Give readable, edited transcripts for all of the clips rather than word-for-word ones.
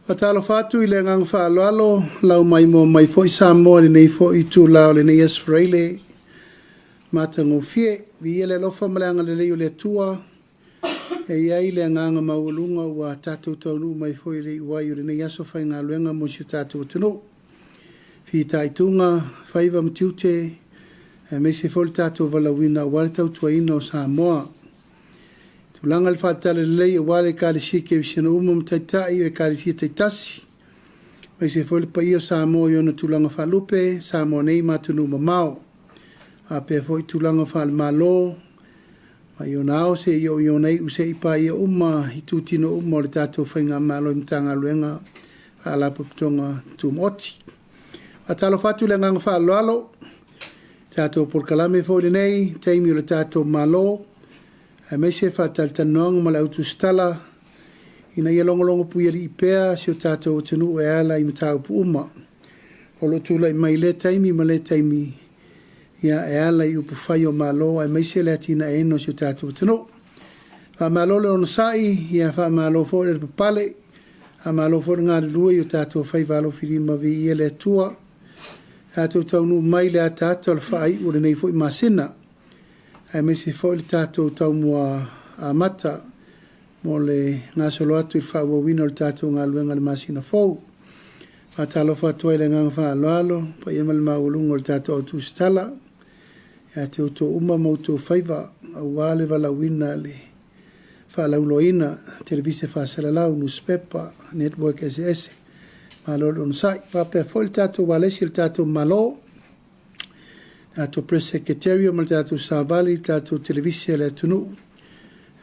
Faatalofa atu i le agaga faaaloalo, lau maimoa mai foi Samoa i lenei foi itula o lenei Aso Faraile matagofie. Viia le alofa ma le agalelei o le Atua e i ai le agaga maualuga ua tatou taunuu mai foi i le iu ai o lenei aso faigaluega mo si o tatou atunuu. Fitaituga, faiva ma tiute, aemaise foi le tatou valaauina aua le tautuaina o Samoa. Tulaga i le faale-Talalelei aua le Ekalesia Kerisiano uma ma Taitai o Ekalesia taitasi, aemaise foi le paia o Samoa i ona tulaga faalupe, Samoa nei ma atunuu mamao. Faapea foi tulaga faale-Malo, mai ona ao seia oo i ona iu seia paia uma itutino uma o le tatou Faigamalo i Matagaluega, Faalapotopotoga Tumaoti. Faatalofa atu i le agaga faaaloalo, tatou polokalame foi lenei, taimi o le tatou Malo, aemaise faatalatalanoaga ma le autusitala, ina ia logologo puialii pea si o tatou atunuu e ala i mataupu uma o lo o tulai mai i lea taimi ma lea taimi, e ala i upufai o Malo aemaise le atinaeina o si o tatou atunuu. Faamalo le onosai, faamalo foi le lavapapale, faamalo foi le galulue i o tatou faiva alofilima. Viia le Atua. Tatou taunuu mai i le ataata o le faaiu o lenei foi masina, aemaise foi le tatou taumua amata mo le gasolo atu i le faaauauina o le tatou galuega i le masina fou. Faatalofa atu ai i le agaga faaaloalo, le paia ma le maualuga o le tatou au tusitala, ia te outou uma ma outou faiva aua le valaauina i le faalauiloaina, televise faasalalau, nusipepa, network eseese. Malo le onosai. E faapea foi le tatou ualesi a le tatou Malo, tatou Press Secretariat ma le tatou Savali, le tatou Televise a le atunuu,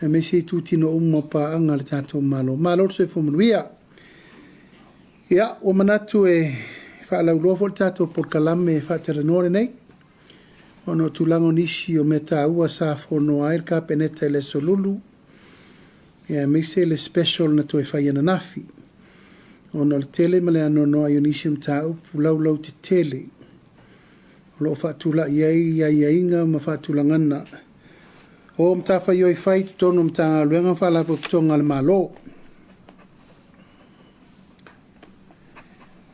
aemaise itutino uma o paaga a le tatou Malo. Malo le soifua manuia. Ia, ua manatu e faalauiloa foi le tatou polokalame faatalanoa lenei, ona o tulaga o nisi o mea taua sa fonoa ai le Kapeneta i le Aso Lulu, aemaise le special na toe fai ananafi, ona o le tele ma le anoanoai o nisi o mataupu laulautetele o lo o faatulai ai aiaiga ma faatulagaga o matafaioi fai i totonu o Matagaluega ma Faalapotopotoga a le Malo. O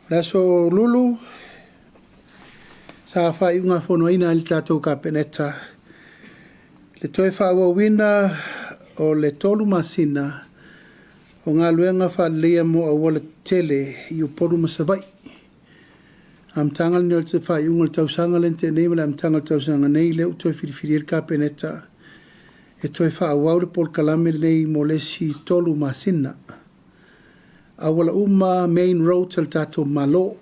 le Aso Lulu sa faaiugafonoina ai e le tatou Kapeneta le toe faaauauina o le 3 masina o galuega faaleleia mo aualatetele i Upolu ma Savaii. Amataga lenei o le faaiuga o le tausaga lea na tea nei ma le amataga o le tausaga nei, lea ua toe filifili ai le Kapeneta e toe faaauau le polokalame lenei mo le isi 3 masina. Auala uma, main roads a le tatou Malo,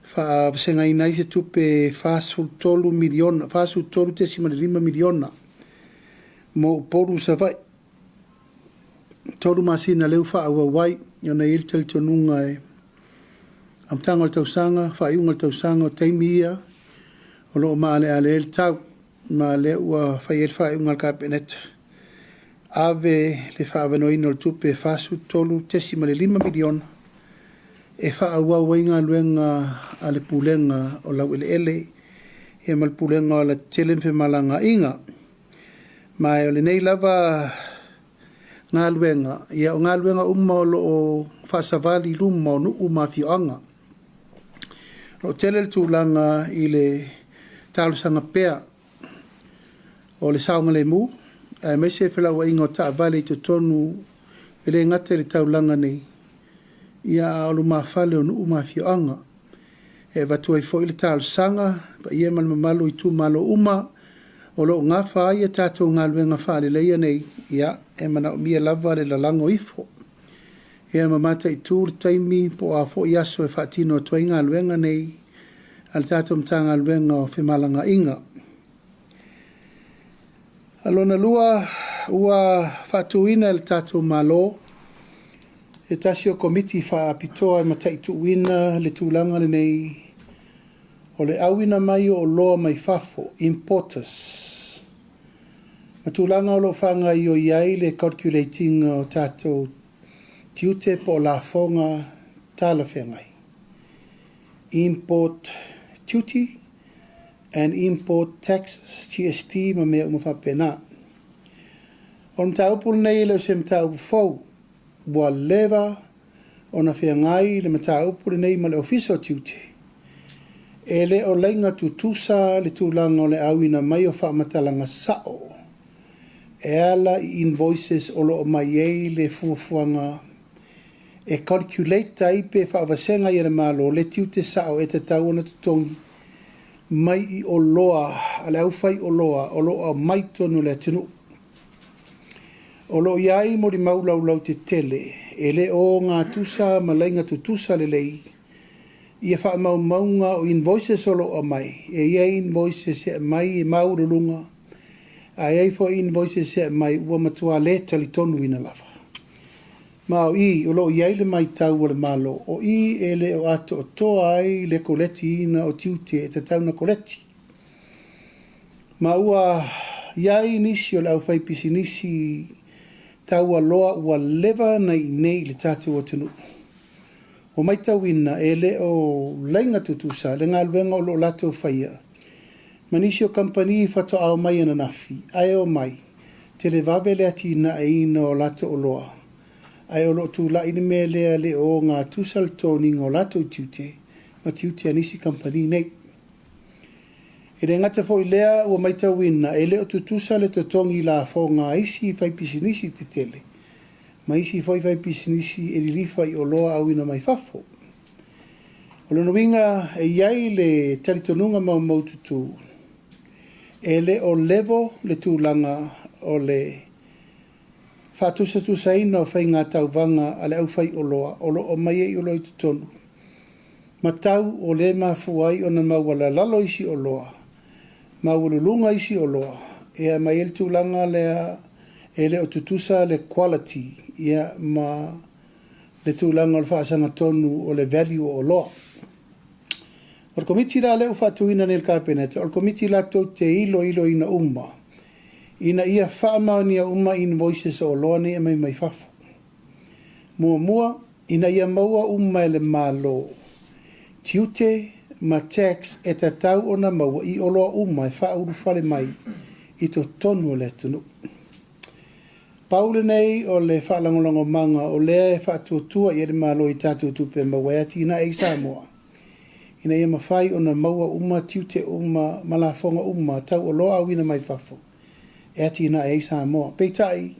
faavasegaina ai se tupe e $43 miliona, $43.5 miliona mo Upolu ma Savaii. 3 masina lea ua faaauau ai, ona e i ai le talitonuga e amataga o le tausaga, faaiuga o le tausaga, o taimi ia o lo o maaleale ai le tau, ma o lea ua fai ai le faaiuga a le Kapeneta, ave le faaavanoaina o le tupe e $43.5 miliona e faaauau ai galuega a le Pulega o Laueleele ma le Pulega o Alatetele ma Femalagaaiga. Ma o lenei lava galuega, o galuega uma o lo o faasavali i luma o nuu ma afioaga. O lo o tele le tulaga i le talosaga pea o le saogalemu, aemaise le felauaiga o taavale i totonu, e le gata i le taulaga nei, a o lumafale o nuu ma afioaga. E avatu ai foi le talosaga i le paia ma le mamalu o itumalo uma o lo o nafa ai a tatou galuega faaleleia nei, e manaomia lava le lalago ifo ma mataitu le taimi po o a foi aso e faatino atu ai galuega nei a le tatou Matagaluega o Femalagaaiga. Lona lua, ua faatuina e le tatou Malo se tasi o Komiti Faapitoa e mataituina le tulaga lenei o le auina mai o oloa mai fafo, importers, ma tulaga o lo o faagaoioi ai le calculate ina o tatou tiute po o lafoga talafeagai, import duty and import taxes, GST ma mea uma faapena. O le mataupu lenei e le o se mataupu fou, ua leva ona feagai le mataupu lenei ma le Ofisa o Tiute, e le o laiga tutusa le tulaga o le auina mai o faamatalaga sao e ala i invoices o lo o mai ai le fuafuaga e calculate ai pe faavasega ai e le Malo le tiute sao e tatau ona totogi mai i oloa a le aufaioloa o lo o aumai i totonu o le atunuu. O lo o i ai molimau laulautetele e le o ogatusa ma laiga tutusa lelei ia faamaumauga o invoices o lo o aumai. E i ai invoices e aumai e maualuluga, ae i ai foi invoices e aumai ua matua le talitonuina lava. Ma o i o lo o i ai le matau a le Malo, o i e le o atoatoa ai le koletiina o tiute e tatau ona koleti. Ma ua i ai nisi o le aufaipisinisi taualoa ua leva ona i inei i le tatou atunuu, ua matauina e le o laiga tutusa le galuega o lo o latou faia ma nisi o kamupani faatoa omai ananafi ae omai televave le atinaeina o latou oloa, ae o lo o tulai le mea lea le o ogatusa le totogiina o latou tiute ma tiute a nisi kamupani nei. E le gata foi i lea, ua matauina e le o tutusa le totogi lafoga a isi faipisinisi tetele ma isi foi faipisinisi e lilifa i oloa auina mai fafo. O lona uiga e i ai le talitonuga maumaututu e le o level le tulaga o le faatusatusaina o faigatauvaga a le aufaioloa o lo o aumai ai oloa i totonu ma tau o lea e mafua ai ona maualalalo isi oloa, maualuluga isi oloa, e aumai ai le tulaga lea e le o tutusa le quality ma le tulaga o le faasagatonu o le value o oloa. O le Komiti la lea ua faatuina nei e le Kapeneta, o le Komiti latou te iloiloina uma ina ia faamaonia uma invoices o oloa nei e aumai mai fafo. Muamua, ina ia maua uma e le Malo tiute ma tax e tatau ona maua i oloa uma e faaulufale mai i totonu o le atunuu. Pau lenei o le faalagolagomaga o lea e faatuatua i ai le Malo i tatou tupe maua e atinae ai Samoa, ina ia mafai ona maua uma tiute uma ma lafoga uma tau oloa auina mai fafo e atinae ai Samoa. Peitai,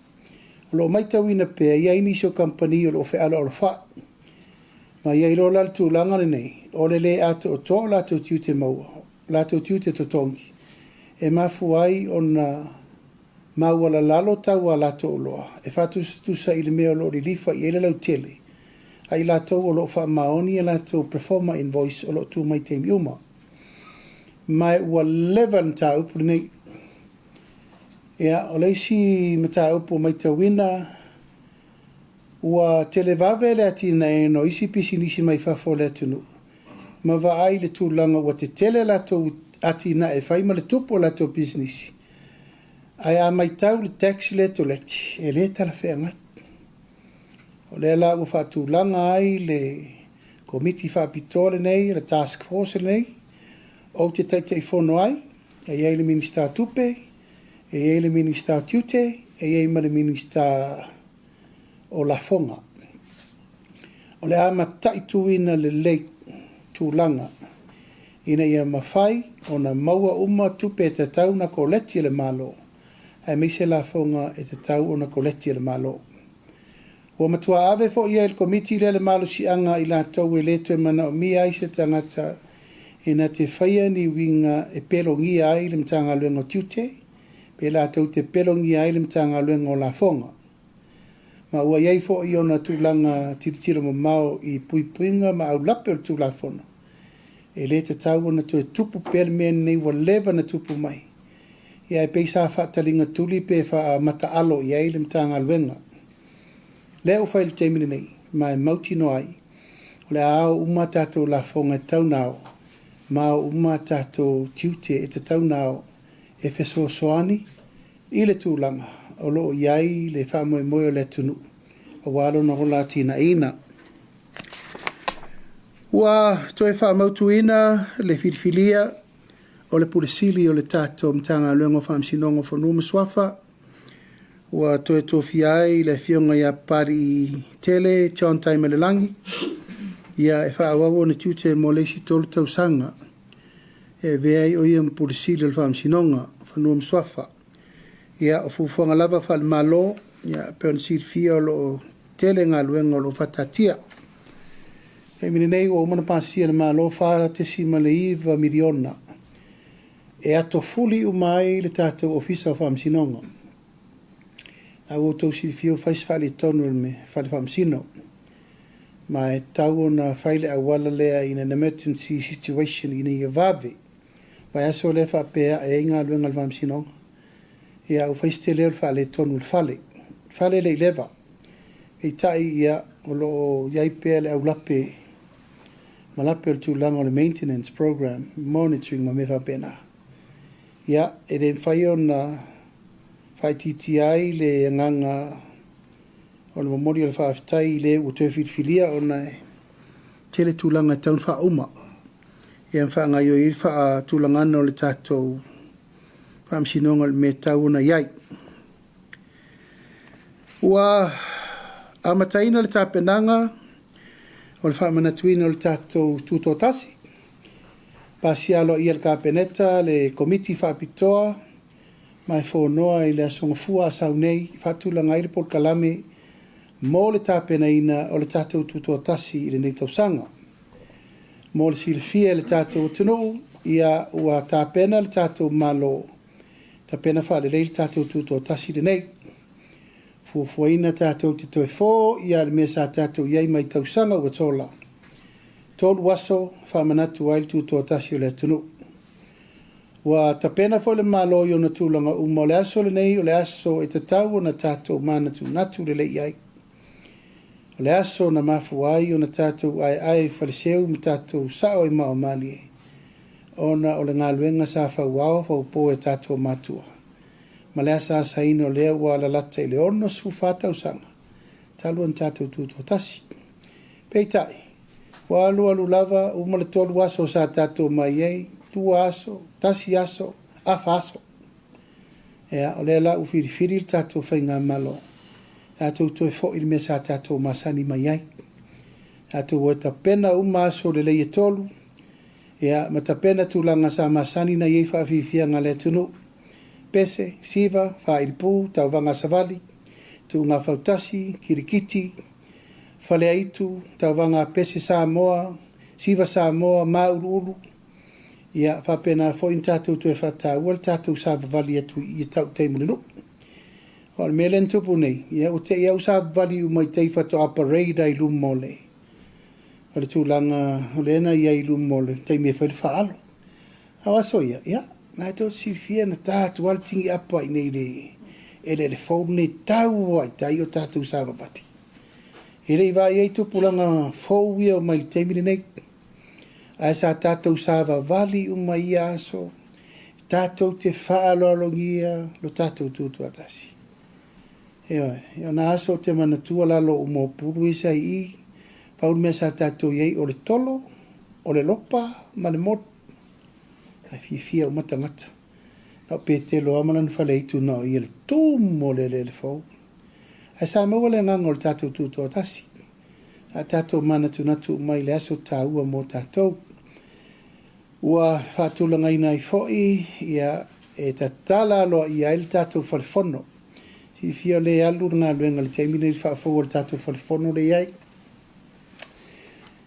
o lo o matauina pea e i ai nisi o kamupani o lo o fealoalofai, ma i ai loa la le tulaga lenei o le le atoatoa o latou tiute maua, latou tiute totogi, e mafua ai ona maualalalo tau a latou oloa e faatusatusa i le mea o lo o lilifa i ai le lautele a i latou o lo o faamaoni a latou proforma invoice o lo o tu mai i taimi uma. Ma ua leva le mataupu lenei. Ia, o le isi mataupu ua matauina, ua televave le atinaeina o isi pisinisi mai fafo o le atunuu ma vaai i le tulaga ua tetele a latou atinae e fai ma le tupu o latou pisinisi, ae a matau i le tax lea e toleti, e le talafeagai. O lea la ua faatulaga ai le Komiti Faapitoa lenei, le Task Force lenei, ou te Taitaifono ai, e i ai le Minisita o Tupe, e i ai le Minisita o Tiute, e i ai ma le Minisita o Lafoga. O le a mataituina lelei tulaga ina ia mafai ona maua uma tupe e tatau ona koleti e le Malo, aemaise lafoga e tatau ona koleti e le Malo. Ua matua ave foi i ai e le Komiti lea le malosiaga i latou e le toe manaomia ai se tagata ina te faia ni uiga e pelogia ai le Matagaluega o Tiute, pe latou te pelogia ai le Matagaluega o Lafoga. Ma ua i ai foi ona tulaga tilotilo mamao i puipuiga ma aulape o le Tulafono, e le tatau ona toe tupu pea le mea lenei ua leva ona tupu mai, ia ae pei sa faataligatuli pe faamataalo i ai le Matagaluega. Lea ua fai i le taimi lenei, ma e mautinoa ai, o le a ao uma a tatou lafoga e tatau ona ao, ma ao uma a tatou tiute e tatau ona ao e fesoasoani i le tulaga o lo o i ai le faamoemoe o le atunuu aua lona ola atinaeina. Ua toe faamautuina le filifilia o le Pule Sili o le tatou Matagaluega o Faamasinoga o Fanua ma Suafa. Ua toe tofia ai le Afioga ia Papaliitele John Taimalelagi ia e faaauau ona tiute mo le isi 3 tausaga e avea ai o ia ma Pule Sili o le Faamasinoga o Fanua ma Suafa. Ia, o fuafuaga lava faale-Malo, ia, pei ona silafia o lo o tele galuega o lo o faataatia. O le taimi lenei ua uma ona pasia e le Malo $4.9 miliona e atofuli uma ai le tatou Ofisa o Faamasinoga. A ua outou silafia ua fai si faaletonu o le Fale Faamasino, ma e tatau ona fai le auala lea in an emergency situation ina ia vave. Vaiaso lea faapea ae ai galuega a le Faamasinoga, ia ua fai si tele o le faaletonu o le fale. O le fale e le i leva, peitai ia o lo o i ai pea le aulape ma lape o le tulaga o le maintenance program, monitoring ma mea faapena. Ia, e le mafai ona faaitiitia ai le agaga o le momoli o le faafetai i le ua toe filifilia ona e tele tulaga e tatau ona faauma ia ma faagaoioi ai le faatulagaga o le tatou Faamasinoga i le mea e tatau ona i ai. Ua amataina le tapenaga o le faamanatuina o le tatou Tutoatasi, pasia aloaia e le Kapeneta le Komiti Faapitoa ma e fonoa i le Aso Gafua a sau nei e faatulaga ai le polokalame mo le tapenaina o le tatou Tutoatasi i lenei tausaga. Mo le silafia e le tatou atunuu, ia ua tapena le tatou Malo, tapena faalelei le tatou Tutoatasi lenei. Fuafuaina tatou te toe foia le mea sa tatou i ai mai tausaga ua sola. 3 aso faamanatu ai le Tutoatasi o le atunuu. Ua tapena foi le Malo i ona tulaga uma o le aso lenei, o le aso e tatau ona tatou manatunatu lelei i ai. O le aso na mafua ai ona tatou aeae i faleseu ma tatou sao i maaomalie, ona o le galuega sa fauao faupo e tatou matua, ma le asaasaina o lea ua lalata i le 64 tausaga talu ona tatou tutoatasi. Peitai, ua alu alu lava, uma le 3 aso sa tatou mai ai, 2 aso, 1 aso, afa aso. Ia, o lea la ua filifili le tatou faigamalo, tatou toe foi i le mea sa tatou masani mai ai. Tatou o e tapena uma aso lelei e 3, ia, ma tapena tulaga sa masani na i ai faafiafiaga a le atunuu. Pese, siva, faailipu, tauvaga savali, tuuga fautasi, kirikiti, faleaitu, tauvaga pese Samoa, siva Samoa, mauluulu. Ia, faapena foi na tatou toe faataua le tatou savavali atu i tautai mo le nuu. O le mea lea na tupu nei, ia, ua te i au savavali uma i tai faatoa parade ai luma o le tulaga o lea na i ai i luma o le taimi e fai le faalo. A o aso ia, ia, na e tou silafia na ta atu lava le tigi apa i nei le eleele fou lenei tau lava i tai o tatou savavali. E le i vaai ai tupulaga fou ia o mai le taimi lenei. Ae sa tatou savavali uma i ia aso, tatou te faaaloalogia lo tatou tutoatasi. Ioe, o na aso o te manatua lalo o uma o pulu ia sa i i, pau le mea sa tatou i ai o le tolo, o le lopa ma le moli. Ae fiafia uma tagata. Na o Petelo lava ma lana faleaitu na o ia le tumu o le eleele fou. Ae sa maua le agaga o le tatou tutoatasi. A tatou manatunatu uma i le aso taua mo tatou. Ua faatulagaina ai foi ia e tatala aloaia ai le tatou falefono. Silafia o lea e alu le galuega i le taimi lenei i le faafou o le tatou falefono lea e i ai.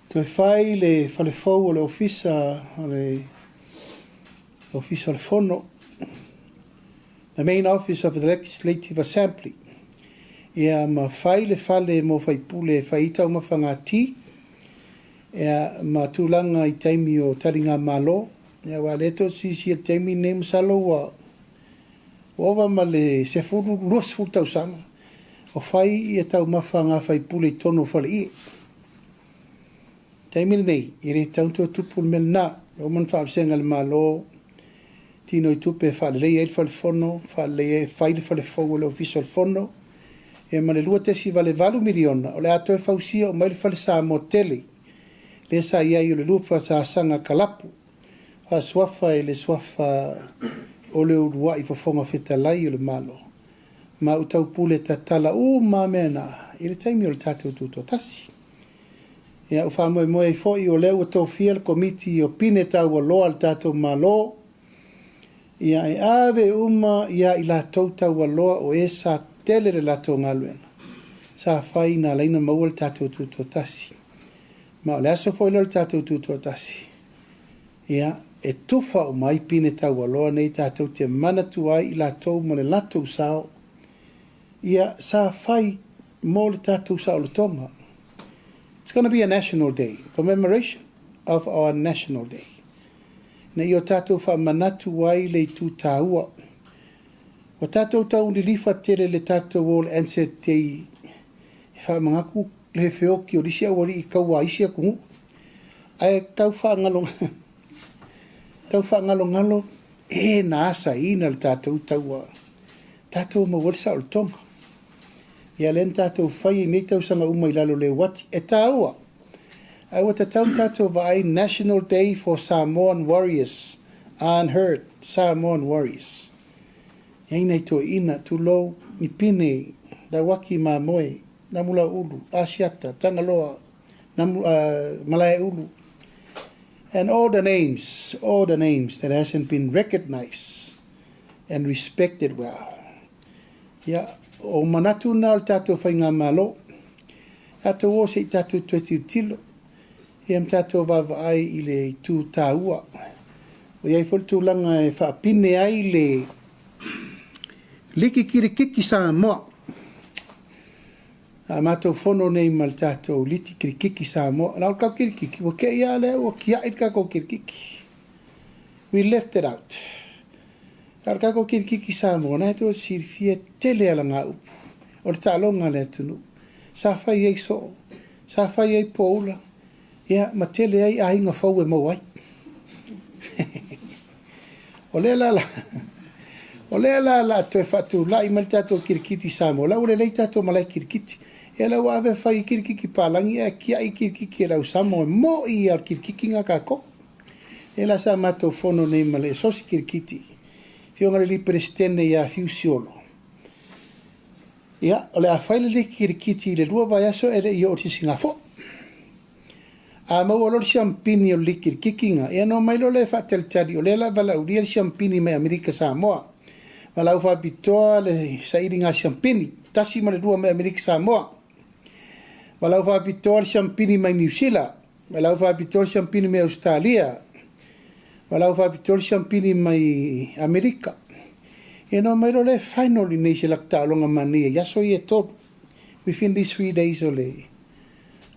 Toe fai le falefou o le Ofisa o le Ofisa o le Fono, the main office of the Legislative Assembly. Ia ma fai le fale mo faipule e fai ai taumafaga ti, ia ma tulaga i taimi o taligamalo. Ia aua o lea tou te silasila i le taimi lenei masalo ua ova ma le 10, 20 tausaga o fai ia taumafa a faipule i totonu o faleie. Taimi lenei, e le tatau ona toe tupu le mea lena. Ua uma ona faavasega e le Malo tino i tupe e faaleleia ai le falefono, faaleleia ai, fai le falefou o le Ofisa o le Fono, ia ma le $2.8 miliona o le a toe fausia uma ai le fale Samoa tele, lea sa i ai o le lua faasaasaga kalapu, faasuafa i le suafa o le uluai fofoga fetalai o le Malo. Ma ua taupule tatala uma lava mea na i le taimi o le tatou tutoatasi. Ia, ua faamoemoe ai foi o lea ua tofia le Komiti o Pine Taualoa a le tatou Malo, ia e ave uma ia i latou taualoa o e sa tele le latou galuega sa fai na ala ai ona maua le tatou tutoatasi. Ma o le aso foi lea o le tatou tutoatasi, ia, e tufa uma ai pine taualoa nei tatou te manatua ai i latou ma le latou sao, ia, sa fai mo le tatou saolotoga. It's gonna be a national day, commemoration of our national day. Ina ia o tatou faamanatu ai le itu taua. Ua tatou tau lilifa tele i le tatou o i le Anzac Day e faamanatu le feoki o le isi aualii i taua a isi atunuu. Ae tau faagalo, tau faagalogalo e na asaina le tatou taua, tatou maua ai le saolotoga. Ia lea na tatou fai i nei tausaga uma i lalo o le uati. E taua, ae ua tatau ona tatou vaai National Day for Samoan Warriors, Unheard Samoan Warriors. E i ai nai toeaiina, tulou, ni pine, lauaki mamoe, namulauulu, Asiata, Tagaloa, namu, Malaeulu, and all the names, all the names that hasn't been recognized and respected well. Ia, o manatu na o le tatou faigamalo. Tatou o se i tatou toe tilotilo, ia ma tatou vaavaai i le itu taua. Ua i ai foi le tulaga e faapine ai le Liki Kirikiki Samoa. A matou fono nei ma le tatou Liti Kirikiki Samoa. Na o le tatou kirikiki, ua te i lava lea ua tiai le tatou kirikiki. We left it out. A o le tatou kirikiki Samoa, na e tou te silafia e tele alagaupu o le taaloga a le atunuu. Sa fai ai soo, sa fai ai poula, ia ma tele ai aiga fou e maua ai. O lea la la, o lea la la toe faatulai mai le tatou kirikiti Samoa, la ua lelei tatou malae kirikiti. Ia la ua ave fai kirikiki palagi ae tiai kirikiki e le au Samoa, e moi lava o le kirikiki na tatou. Ia la sa matou fono nei ma le Asosi Kirikiti, Afioga i le Alii Peresetene ia Fiu Siolo. Ia, o le a fai le liki kirikiti i le 2 vaiaso e le i oo i le sisigafo. A maua loa le siampini o le liki kirikiki na, ia ona omai loa lea e faatalitali, o lea o le a valaaulia le siampini mai Amerika Samoa. Valaau faapitoa le sailiga siampini, 1 ma le 2 mai Amerika Samoa. Valaau faapitoa le siampini mai Niu Sila. Valaau faapitoa le siampini mai Ausetalia. Valaau faapitoa le siampini mai Amerika. Ia ona omai loa lea e final i inei i se latou taaloga manaia i aso ia e 3. Within these 3 days o le,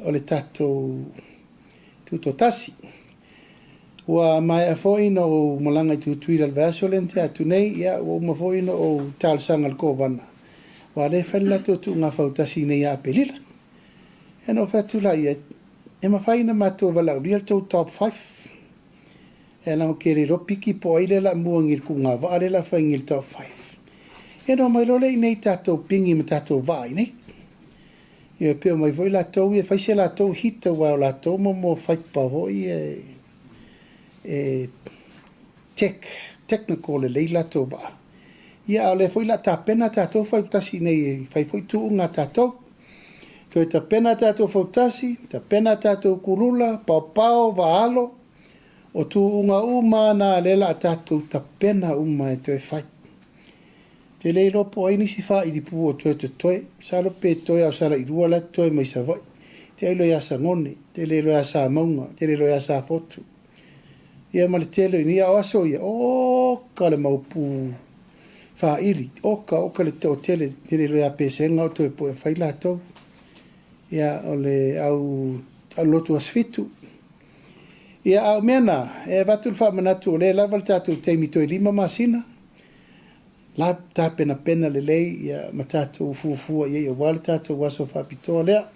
o le tatou tutoatasi. Ua maea foi ona ou malaga i Tutuila i le vaiaso lea na tea atu nei, ia ua uma foi ona ou talosaga i le Kovana, aua o lea e fai le latou tuuga fautasi nei ia Aperila. Ia ona ou fai atu lea, e mafai ona matou valaaulia le tou top five. Ia leaga ou te le iloa piki po o ai lea o le a mua nei i le tuuga vaa lea o le a fai nei i le top five. Ia ona omai loa lea i inei i tatou pigi ma tatou vaa i inei. Ia e pei omai foi latou ia e fai se latou heat aua o latou mo mo faipa foi ia e tech, technical lelei latou vaa. Ia a o lea foi o le a tapena tatou fautasi i inei e fai foi tuuga a tatou. Toe tapena tatou fautasi, tapena tatou kulula, paopao, vaalo, o tuuga uma na lea o le a tatou tapena uma e toe fai. Ou te le iloa po o ai nisi faailipu o toe totoe. Masalo pe toe lava o Salailua la e totoe mai Savaii. Te ailoa ia Sagone, te le iloa ia Samauga, te le iloa ia Safotu. Ia ma le tele o nei, a o aso ia, oka le mau pu faaili, oka, oka le toatele, te le iloa ia Pesega o toe poe fai latou. Ia, o le au, au lotu aso 7. Ia, a o mea na, e avatu le faamanatu o lea e lava le tatou taimi toe 5 masina, la tapenapena lelei ia ma tatou fuafua i ai aua le tatou aso faapitoa lea.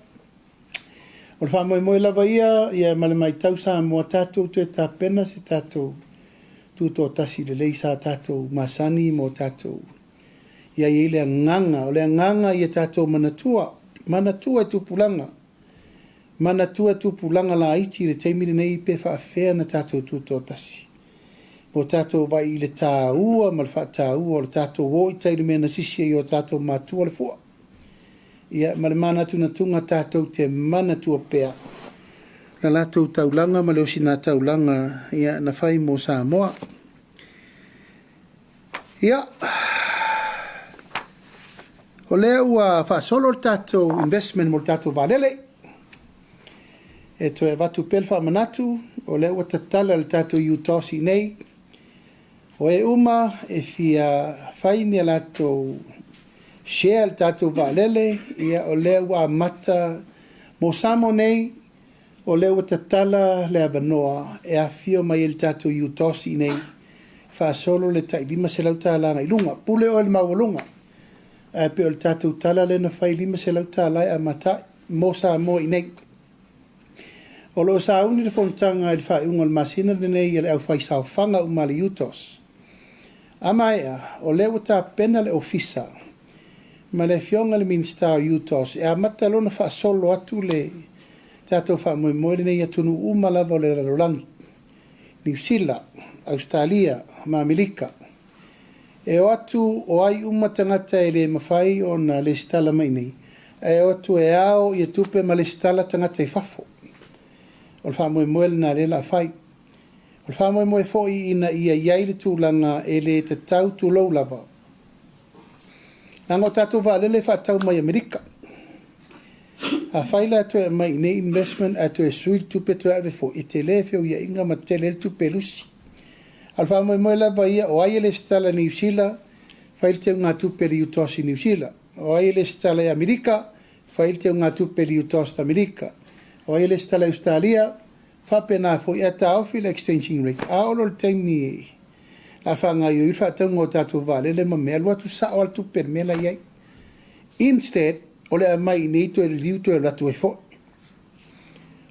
O le faamoemoe lava ia, ia ma le matau Samoa tatou toe tapena se tatou tutoatasi lelei sa tatou masani mo tatou ia i ai le agaga, o le agaga ia tatou manatua, manatua e tupulaga, manatua e tupulaga laiti i le taimi lenei pe faafefea na tatou tutoatasi. Mo tatou vaai i le taua ma le faataua o le tatou o i tai i le mea na sisi ai e o tatou matua le fua. Ia, ma le manatunatuga tatou te manatua pea la latou taulaga ma le osinā taulaga ia na fai mo Samoa. Ia, o lea ua faasolo le tatou investment mo le tatou vaalele. E toe avatu pea le faamanatu, o lea ua tatala le tatou UTOS i inei. O e uma e fia fai ni a latou share le tatou vaalele, ia o lea ua amata mo Samoa nei, o lea ua tatala le avanoa e afifio mai ai le tatou UTOS i inei, faasolo le tai $500 agai i luga. Pule oe i le maualuga, ae pei o le tatou tala lea na fai $500 e amata ai mo Samoa i inei. O lo o sauni le fonotaga i le faaiuga o le masina lenei a le aufaisaofaga uma a le UTOS. A maea, o lea ua tapena le ofisa ma le afioga i le Minisita o UTOS e amata loa ona faasolo atu le tatou faamoemoe lenei i atunuu uma lava o le lalolagi, Niu Sila, Ausetalia ma Amerika. E o atu o ai uma tagata e le mafai ona lesitala mai i inei, ae o atu e ao ia tupe ma lesitala tagata i fafo. O le faamoemoe lena o lea o le a fai. O le faamoemoe foi ina ia i ai le tulaga e le tatau tulou lava, leaga o tatou vaalele e faatau mai Amerika. Afai la e toe aumai i inei investment ae toe sui le tupe toe ave foi, e tele feuiaiga ma tele ai le tupe e lusi. A o le faamoemoe lava ia, o ai e lesitala i Niu Sila, fai le teugatupe a le UTOS i Niu Sila. O ai e lesitala i Amerika, fai le teugatupe a le UTOS i Amerika. O ai e lesitala i Ausetalia, faapena foi, ae taofi le exchanging rate. A oo loa i le taimi o le a faagaoioi le faatauga o tatou vaalele ma mea, alu atu sao lava le tupe i le mea la e i ai. Instead, o le aumai i inei toe liliu toe alu atu ai foi.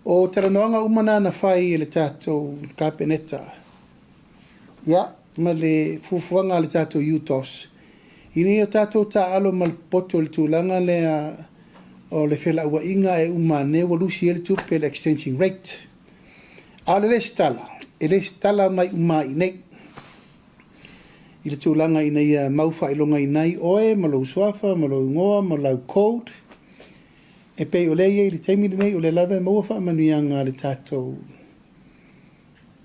O talanoaga uma na na fai e le tatou Kapeneta, ia, ma le fuafuaga a le tatou UTOS, ina ia tatou taaalo ma le popoto i le tulaga lea o le felauaiga ae uma ane ua lusi ai le tupe i le exchanging rate. A o le lesitala, e lesitala mai uma i inei i le tulaga ina ia mau faailogaina ai oe ma lou suafa ma lou igoa ma lau code. E pei o lea e i ai i le taimi lenei, o lea lava e maua faamanuiaga a le tatou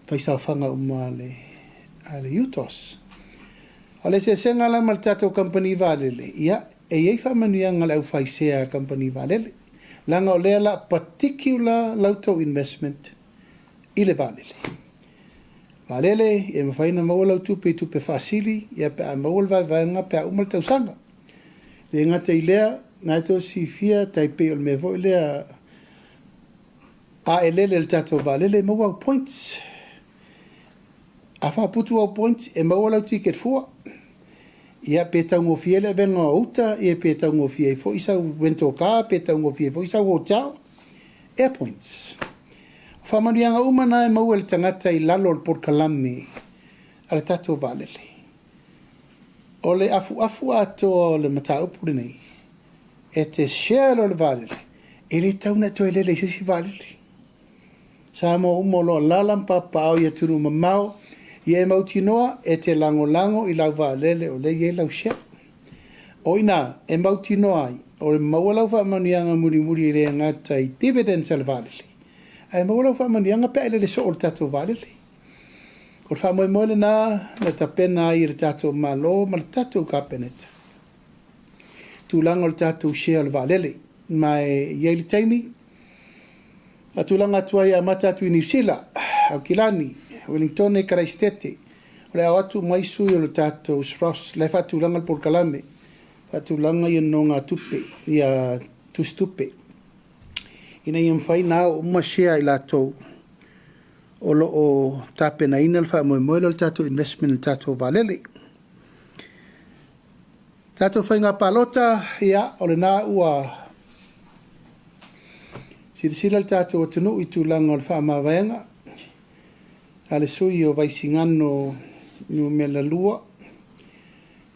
faisaofaga uma a le UTOS. O le eseesega la ma le tatou kamupani vaalele, ia, e i ai faamanuiaga a le aufaisea a kamupani vaalele, leaga o lea o le a particular la outou investment i le vaalele. Vaalele, e mafai ona maua lau tupe i tupe faasili, ia pe a maua le vaevaega pe a uma le tausaga. E le gata i lea, na e tou silafia tai pei o le mea foi lea, a e lele i le tatou vaalele e maua au points. A faaputu au points, e maua lau ticket fua. Ia pe taugofie le avega o uta, ia pe taugofie ai foi sau rental car, pe taugofie foi sau hotel. Air points. O faamanuiaga uma na e maua e le tagata i lalo o le polokalame a le tatou vaalele. O le afuafu atoa o le mataupu lenei, e te share loa le vaalele, e le tatau ona e toe lele i se isi vaalele. Samoa uma o lo o alaala ma papaaao i atunuu mamao, ia e mautinoa e te lagolago i lau vaalele o lea e i ai lau share. O i ina e mautinoa ai, o le maua lau faamanuiaga mulimuli e le gata i dividends a le vaalele, ae maua lau faamanuiaga pe a e lele soo i le tatou vaalele. O le faamoemoe lena na tapena ai e le tatou Malo ma le tatou Kapeneta tulaga o le tatou share o le vaalele. Ma e i ai le taimi, faatulaga atu ai e amata atu i Niu Sila, Aukilani, Ueligitone, Karaisitete, o le a o atu uma ai sui o le tatou SROS, la e faatulaga le polokalame, faatulaga ia nonogatupe, ia tusitupe, ina ia mafai ona ao uma share a i latou o lo o tapenaina le faamoemoe lea o le tatou investment i le tatou vaalele. Tatou faiga palota, ia, o lena ua silasila le tatou atunuu i tulaga o le faamavaega a le sui o Vaisigano Nu.2,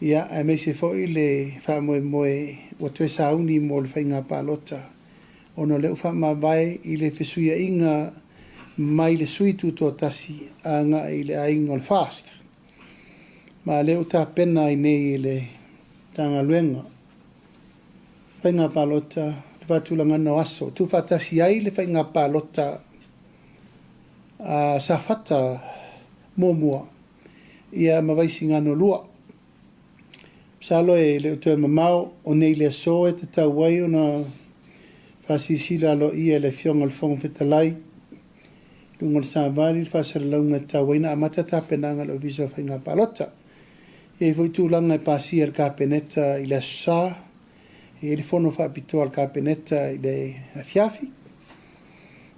ia, aemaise foi le faamoemoe ua toe sauni mo le faiga palota, ona o lea ua faamavae i le fesuiaiga mai le sui tutoatasi agai i le aiga o le FAST. Ma lea ua tapena ai nei e le Matagaluega faiga palota le faatulagaga o aso tuufaatasi ai le faiga palota a Safata 1 ia ma Vaisigano 2. Masalo e le o toe mamao o nei le aso e tatau ai ona faasilasila aloaia e le Afioga i le Fofoga Fetalai i luga o le savali le faasalalauga e tatau ai ona amata tapenaga a le Ofisa o Faiga Palota. E i ai foi tulaga e pasia e le Kapeneta i le Aso Sa, e i ai le fono faapitoa a le Kapeneta i le afiafi,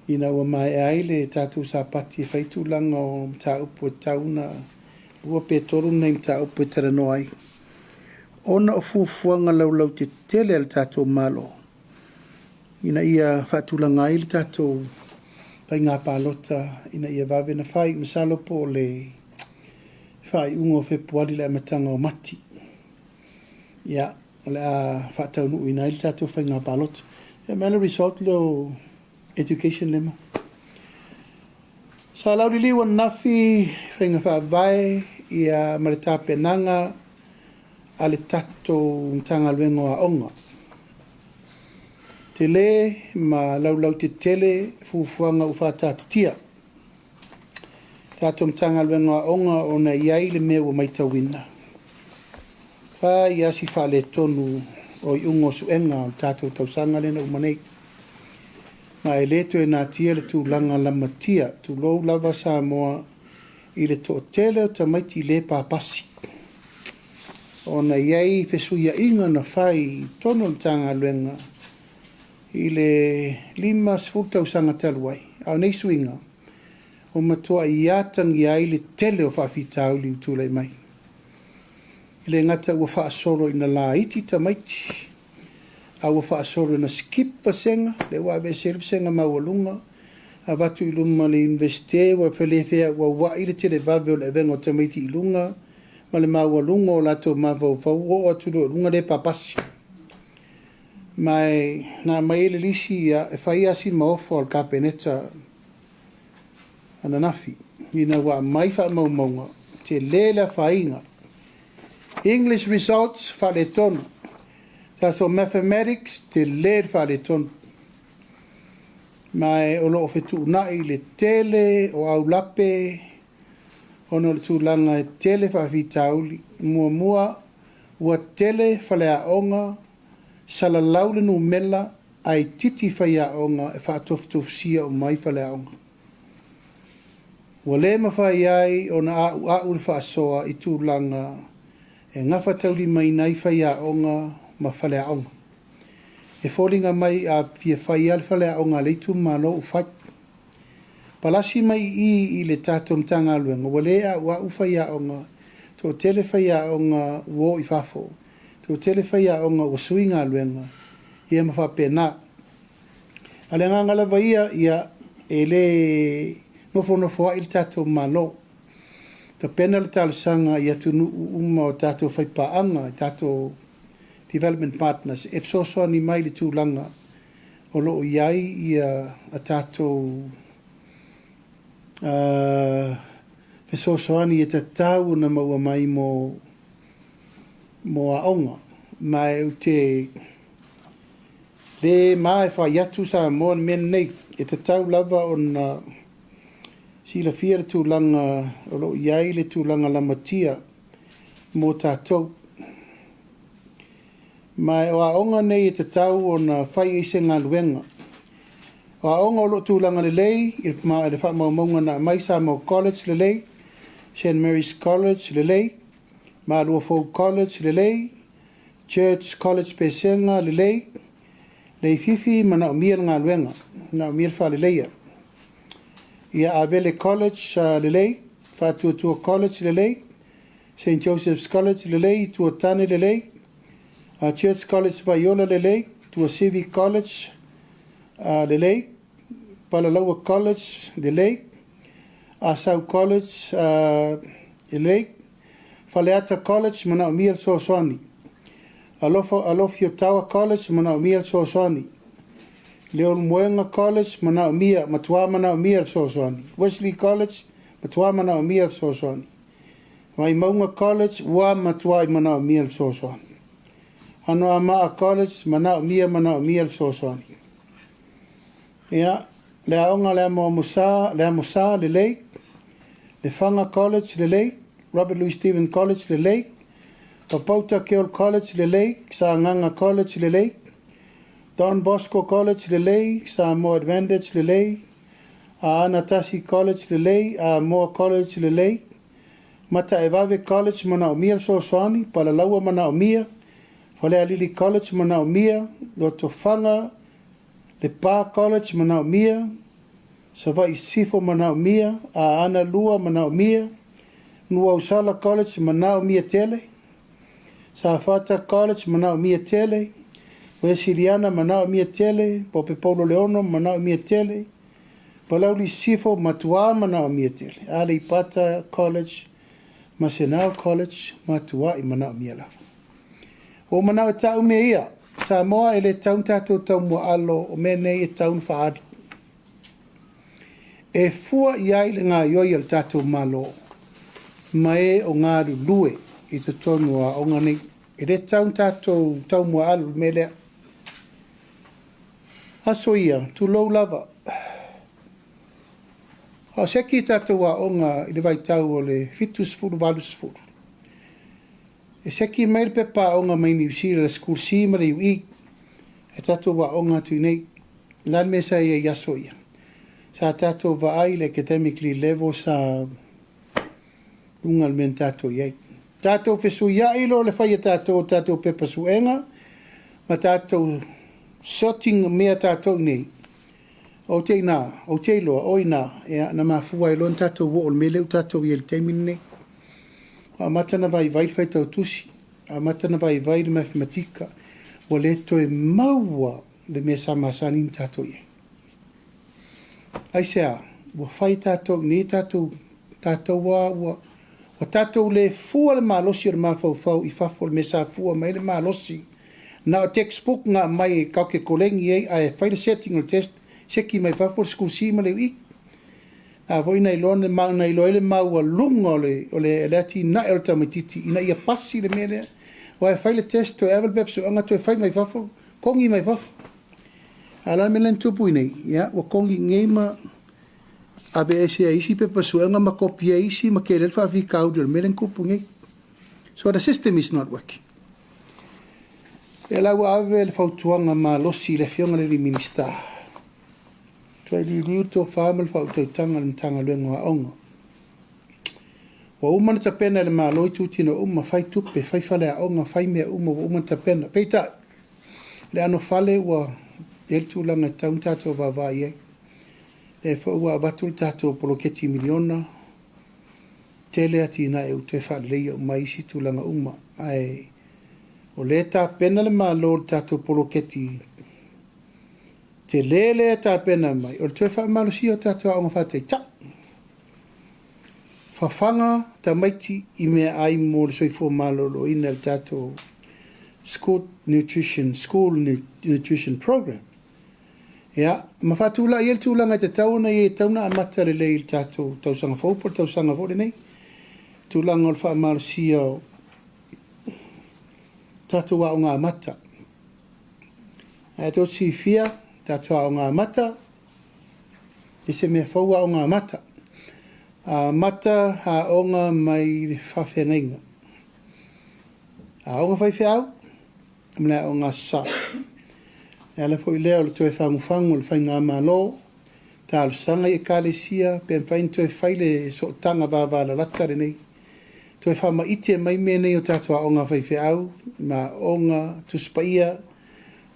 ina ua maea ai le tatou sapati e fai tulaga o mataupu e tatau ona 2 pe 3 nai mataupu e talanoa ai, ona o fuafuaga laulautetele a le tatou Malo ina ia faatulaga ai le tatou faiga palota ina ia vave ona fai. Masalo po o le faaiuga o Fepuari le amataga o Mati, ia, o le a faataunuuina ai le tatou faiga palota. Ia ma le result lea o education lema. Sa lauliliu ananafi faiga faavae ia ma le tapenaga a le tatou Matagaluega o Aoga. Tele ma laulautetele fuafuaga ua faataatitia. Tatou Matagaluega o Aoga ona e i ai le mea ua matauina, fai lava si faaletonu o iuga o suega o le tatou tausaga lea na uma nei. Ma e le toe natia le tulaga lamatia, tulou lava Samoa, i le toatele o tamaiti le papasi, ona e i ai fesuiaiga na fai i totonu o le Matagaluega i le 50 tausaga talu ai, a o nei suiga, ua matuai atagia ai le tele o faafitauli ua tulai mai. E le gata ua faasolo ina laiti tamaiti, a ua faasolo ina skip vasega, lea ua aveese ai le vasega maualuga, avatu i luma o le Iunivesite, ua feauauai le televave o le avega o tamaiti i luga ma le maualuga o latou mafaufau, ua oo atu loa i luga le papasi. Ma e na aumai ai le lisi, e fai lava si maofa o le Kapeneta ananafi, ina ua aumai faamaumauga, tele le afaina. English results, faaletonu. Tatou mathematics, tele le faaletonu. Ma e o lo o fetuunai le tele o aulape ona o le tulaga e tele faafitauli. Muamua, ua tele faleaoga, salalau le numera ae itiiti faiaoga e faatofutofusia uma ai faleaoga. Ua le mafai ai ona auau le faasoa i tulaga e gafataulimaina ai faiaoga ma faleaoga. E foliga mai a fia fai lava le faleaoga a le itumalo ua fai. Palasi mai i i le tatou Matagaluega, ua le auau faiaoga, toatele faiaoga ua o i fafo, toatele faiaoga ua sui galuega, ia ma faapena. A o le agaga lava ia, ia e le nofonofoai le tatou Malo. Tapena le talosaga i atunuu uma o tatou faipaaga, tatou development partners, e fesoasoani mai i le tulaga o lo o i ai ia a tatou fesoasoani e tatau ona maua mai mo aoga. Ma ou te le ma e fai atu Samoa le mea lenei, e tatau lava ona silafia le tulaga o lo o i ai le tulaga lamatia mo tatou. Ma o aoga nei e tatau ona fai ai se galuega. O aoga o lo o tulaga lelei i le faamaumauga na aumai, Samoa College lelei, St Mary's College lelei, Maluafou College lelei, Church College Pesega lelei, Leififi manaomia le galuega, manaomia le faaleleia. Ia Avele College lelei, Faatuatua College lelei, St Joseph's College lelei, Tuatane lelei, Church College Vaiola lelei, Tuasivi College lelei, Palalaua College lelei, Asau College lelei, Faleata College manaomia le fesoasoani, Alofa Alofiotaua College manaomia le fesoasoani, Leulumoega College, manaomia, matua manaomia le fesoasoani. Wesley College, matua manaomia le fesoasoani. Vaimauga College, ua matuai manaomia le fesoasoani. Anoamaa College, manaomia, manaomia le fesoasoani. Ia, le aoga le Amoamosa, le Amosa, lelei. Lefaga College, lelei. Robert Louis Stephen College, lelei. Papauta Keol College, lelei. Sagaga College, lelei. Don Bosco College, lelei. Samoa Advantage, lelei. Aana Tasi College, lelei. Amoa College, lelei. Mataevave College, manaomia le fesoasoani. Palalaua, manaomia. Falealili College, manaomia. Lotofaga, Lepa College, manaomia. Savaii Sisifo, manaomia. Aana 2, manaomia. Nuuausala College, manaomia tele. Safata College, manaomia tele. Uesiliana, manaomia tele. Pope Paulo Leono, manaomia tele. Palauli Sisifo, matua manaomia tele. Aleipata College ma Senao College, matuai manaomia lava. Ua ou manao e taʻu mea ia, Samoa e le tau ni tatou taumuaalo o mea nei e tau na faaali. E fua i ai le gaoioi a le tatou Malo ma e o galulue i totonu o aoga nei. E le tau ni tatou taumuaalo i le mea lea. Aso ia, tulou lava. A o seki i tatou aoga i le vaitau o le 70, 80. E seki mai le pepa aoga mai Niu Sila, le School C ma le UE, ae tatou aoga atu i inei. O le a le mea sa i ai i aso ia? Sa tatou vaai i le academically level sa luga o le mea na tatou i ai. Tatou fesuiai loa le fai a tatou o tatou pepa suega ma tatou sorting mea tatou i inei. Ou te ina, ou te iloa, o ina, ia, na mafua ai loa ona tatou oo i le mea lea ua tatou i ai i le taimi lenei. Ua amata ona vaivai le faitau tusi, amata ona vaivai le mathematika, ua le toe maua le mea sa masani ona tatou i ai. Aisea? Ua fai tatou i nei tatou, tatou lava ua, ua tatou le fua le malosi o le mafaufau i fafo i le mea sa fua mai ai le malosi. Na o textbook na aumai e tatou te koleni ai ae fai le setting o le test, seki mai fafo le School C ma le UE. A foi na iloa na iloa ai le maualuga o le, o le, le atinae o le tamaitiiti ina ia pasi le mea lea. Aua e fai le test, toe ave le pepa suesuega toe fai mai fafo, kogi mai fafo. A o le a le mea lea na tupu i inei? Ia, ua kogi i inei ma aveese ai isi pepa suega ma kopi ai isi ma tele ai le faafitauli o le mea lea na tupu nei. So the system is not working. Lea la ua ave le fautuaga malosi i le Afioga i le Minisita, toe liuliu le tofa ma le faautautaga a le Matagaluega o Aoga. Ua uma ona tapena e le Malo itutino uma, fai tupe, fai faleaoga, fai mea uma ua uma ona tapena. Peitai, le anofale ua i ai le tulaga e tatau ona tatou vaavaai i ai. Lea foi ua avatu le tatou poloketi miliona, tele atinae ua toe faaleleia uma ai isi tulaga uma. Ae o lea e tapena le Malo i le tatou poloketi tele lea e tapena mai, o le toe faamalosia o tatou aoga faataitai. Fafaga tamaiti i meaai mo le soifua maloloina i le tatou School Nutrition, School Nutrition Program. Ia, ma faatulai ai le tulaga e tatau ona i ai, e tatau ona amata lelei i le tatou tausaga fou po o le tausaga foi lenei. Tulaga o le faamalosia o tatou aoga amata. Ae tou te silafia, tatou aoga amata, e se mea fou aoga amata. Amata aoga mai le faafeagaiga. Aoga faifeau ma le aoga Aso Sa. E ala foi lea o le toe fagufagu o le faigamalo, talosaga i Ekalesia pe mafai ona toe fai le sootaga vavalalata lenei, toe faamaite mai mea nei o tatou aoga faifeau ma aoga Tusi Paia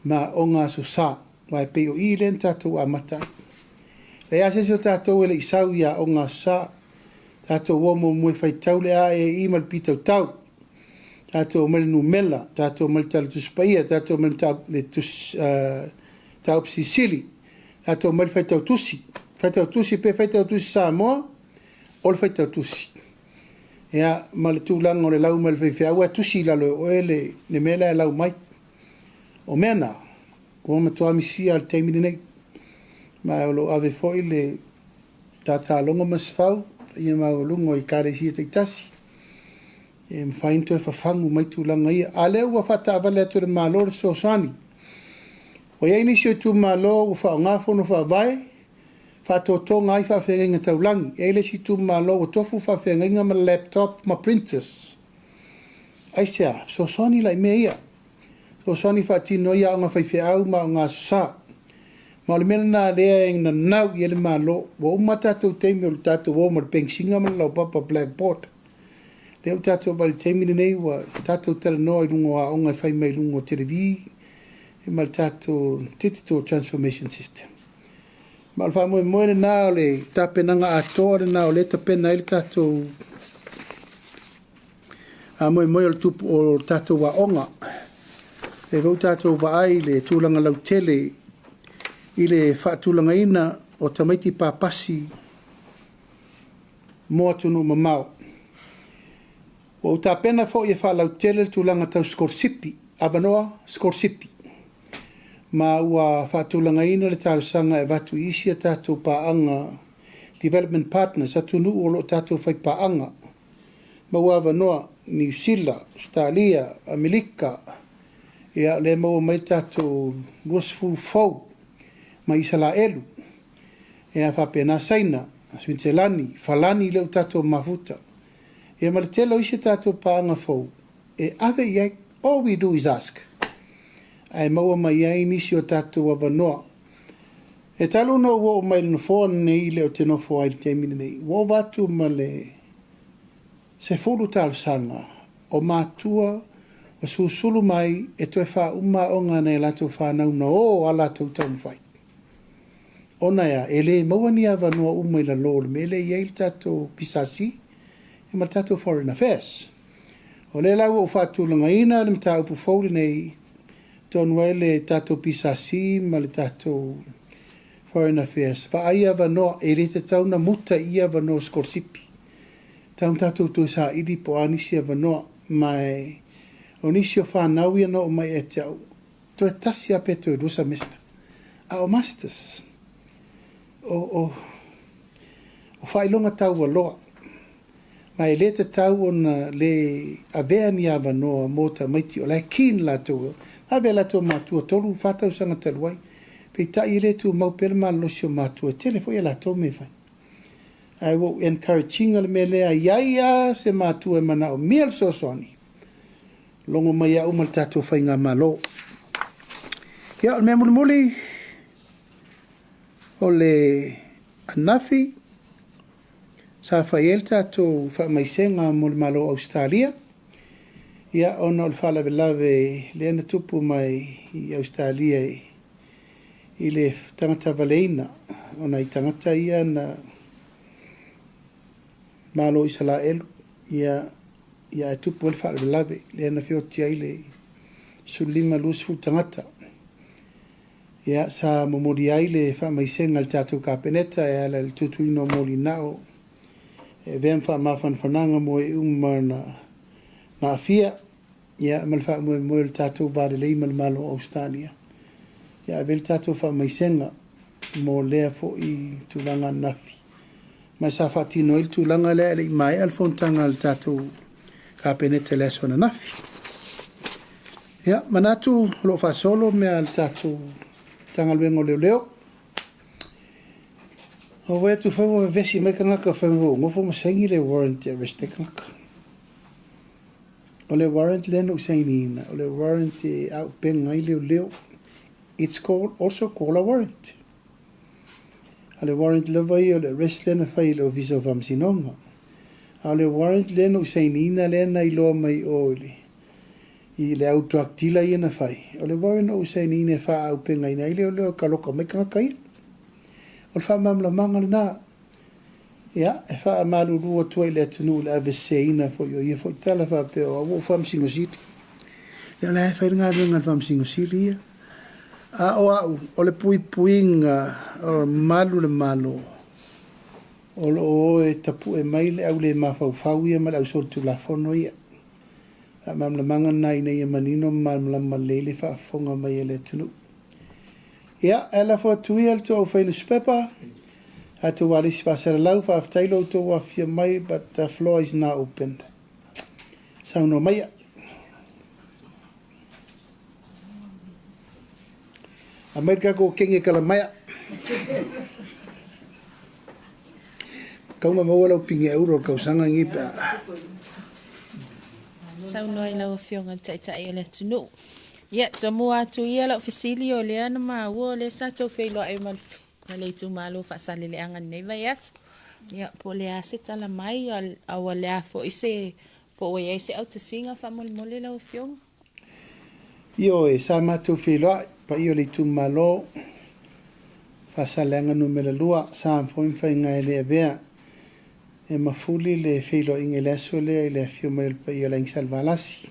ma aoga Aso Sa, aua e pei o i lea na tatou amata ai. E leai lava se isi o tatou e le i sau i aoga Aso Sa, tatou o muamua e faitau le A E I ma le P tautau, tatou omai i le numera, tatou omai i le Tala Tusi Paia, tatou omai i le Tusi Mataupu Silisili, tatou omai i le faitau tusi, faitau tusi pe faitau tusi Samoa, o le faitau tusi. Ia, ma le tulaga o le lau mai o le faifeau ae tusi i lalo e oe le mea la e lau mai. O mea na, Ua matua misia i le taimi lenei. Ma o lo o ave foi le tatalogo ma se fau i maualuga o ekalesia taitasi e mafai ona toe fafagu mai tulaga ia. A o lea ua faataavale atu e le Malo le fesoasoani. Ua i ai nisi o itumalo ua faaaoga fono faavae, faatotoga ai faafeagaiga taulagi. E i ai le isi itumalo ua tofu faafeagaiga ma laptop ma printers. Aisea? Fesoasoani la i mea ia. Fesoasoani e faatino ai aoga faifeau ma aoga Aso Sa. Ma o le mea lena o lea e nanau i ai le Malo. Ua uma tatou taimi o le tatou o ma le pegisina ma le laupapa blackboard. Lea ua tatou vaai i le taimi lenei ua tatou talanoa i luga o aoga e fai mai luga o televi ma le tatou digital transformation system. Ma o le faamoemoe lena o le tapenaga atoa lena o lea e tapena ai le tatou faamoemoe o le tupu o le tatou aoga. Lea foi ua tatou vaai i le tulaga lautele i le faatulagaina o tamaiti papasi mo atunuu mamao. Ua ou tapena foi e faalautele le tulaga tau sikolasipi, avanoa sikolasipi, ma ua faatulagaina le talosaga e avatu i isi a tatou paaga, development partners, atunuu o lo o tatou faipaaga, maua avanoa, Niu Sila, Ausetalia, Amerika, ia o lea e maua mai le tatou 20 fou mai Isalaelu, ia faapena Saina, Suitiselani, Falani lea ua tatou mafuta, ia ma le tele o isi tatou paaga fou e ave i ai. All we do is ask. Ae maua mai ai nisi o tatou avanoa. E talu ona ou oo mai i le nofoa lenei lea ou te nofo ai i le taimi lenei, ua ova atu ma le 10 talosaga o matua ua susulu mai e toe faauma aoga a nai a latou fanau na o lava latou taumafai. Ona e a? E le maua ni avanoa uma i lalo o le mea lea e i ai le tatou PSC ma le tatou Foreign Affairs. O lea la ua ou faatulagaina le mataupu fou lenei tonu ai le tatou PSC ma le tatou Foreign Affairs, vaai avanoa, e le tatau ona muta i i avanoa o sikolasipi. E tatau ona tatou toe saili po o a nisi avanoa. Ma o nisi o fanau ia na oo mai ia te au, toe tasi lava pe toe lua semester, a o masters, o faailoga taualoa. Ma e le tatau ona le avea ni avanoa mo tamaiti o la e keen latou, na ave e latou matua 3, 4 tausaga talu ai. Peitai e le tumau pea le malolosi o matua, e tele foi a latou mea e fai. Ae ua ou encourage ina le mea lea, i ai lava se matua e manaomia le fesoasoani, logo mai au ma le tatou faigamalo. Ia, o le mea mulimuli, o le anafi sa fai ai le tatou faamaisega mo le Malo o Ausetalia, ia, ona o le faalavelave lea na tupu mai i Ausetalia i le tagata valeina o nai tagata ia na Malo Isalaelu, ia, ia ae tupu ai le faalavelave lea na feoti ai le 15, 20 tagata. Ia, sa momoli ai le faamaisega a le tatou Kapeneta e ala i le tutuina o molinao e avea ma faamafanafanaga mo e uma na aafia, ia, ma le faamoemoe o le tatou va lelei ma le Malo o Ausetalia. Ia, ave le tatou faamaisega mo lea foi tulaga ananafi. Ma sa faatino ai le tulaga lea e le i maea le fonotaga a le tatou Kapeneta i le aso ananafi. Ia, manatu o lo o faasolo mea a le tatou Matagaluega o Leoleo. Ua vaai atu foi ua vevesi mai tagata fai mai ua ou nofo ma saini le warrant e arrest ai tagata. O le warrant lea na ou sainiina, o le warrant e auupega ai leoleo. It's called, also called a warrant. A le warrant lava ia o le arrest lea na fai e le Ofisa o Faamasinoga. A o le warrant lea na ou sainiina lea na iloa mai o i le au drug dealer ia na fai, o le warrant na ou sainiina e faaaupegaina ai leoleo e kaloka mai tagata ia. O le faamalamalamaga lena. Ia, e faamalulu atu ai i le atunuu i le aveseseina foi o ia foi tala faapea o au ua ou Faamasino Sili. Ia o la e fai le galuega a le Faamasino Sili ia. A o au, o le puipuiga o malu le Malo, o lo o o e tapue mai le au le mafaufau ia ma le au solitulafono ia. Faamalamalamaga lena ina ia manino ma malamalama lelei le faafofoga mai a le atunuu. Ia, ae lafo atu ia le tou aufai nusipepa, tatou alisi faasalalau, faafetai lo outou afifio mai, but the floor is now open. Saunoa maia. Aumai le tatou kenge kalamaea. Tau na maua lau pine euro o le tausaga lenei pe a. Saunoa i lau Afioga i le Taitai o le atunuu. Ia, tomua atu ia lau fesili o lea na maua o lea sa tou feiloai ma le itumalo Faasaleleaga i lenei vaiaso. Ia, po o le a se tala mai, a ua le a foi se, po ua i ai se autasiga faamolemole lau Afioga? Ioe, sa matou feiloai, paia o le itumalo Faasaleleaga Nu.2, sa foi ma faiga e le avea e mafuli le feiloaiga i le aso lea i le afio mai o le paia o le Aiga Salevalasi,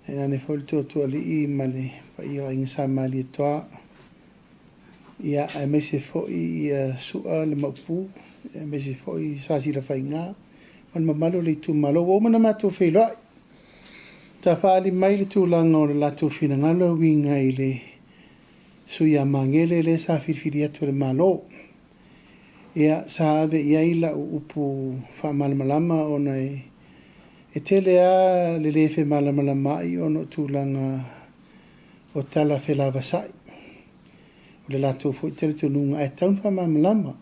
tainane foi le Tootooalii ma le paia o Aiga Sa Malietoa, ia, aemaise foi ia Sua le Maopu, aemaise foi Sa Silafaiga ma le mamalu o le itumalo. Ua uma ona matou feiloai, sa faaali mai le tulaga o le latou finagalo e uiga i le sui a Magele lea sa filifili atu e le Malo. Ia, sa ave i ai lau upu faamalamalama ona e tele lava le le femalamalamaai ona o tulaga o tala felavasai. O le latou foi talitonuga ae tatau ona faamalamalama.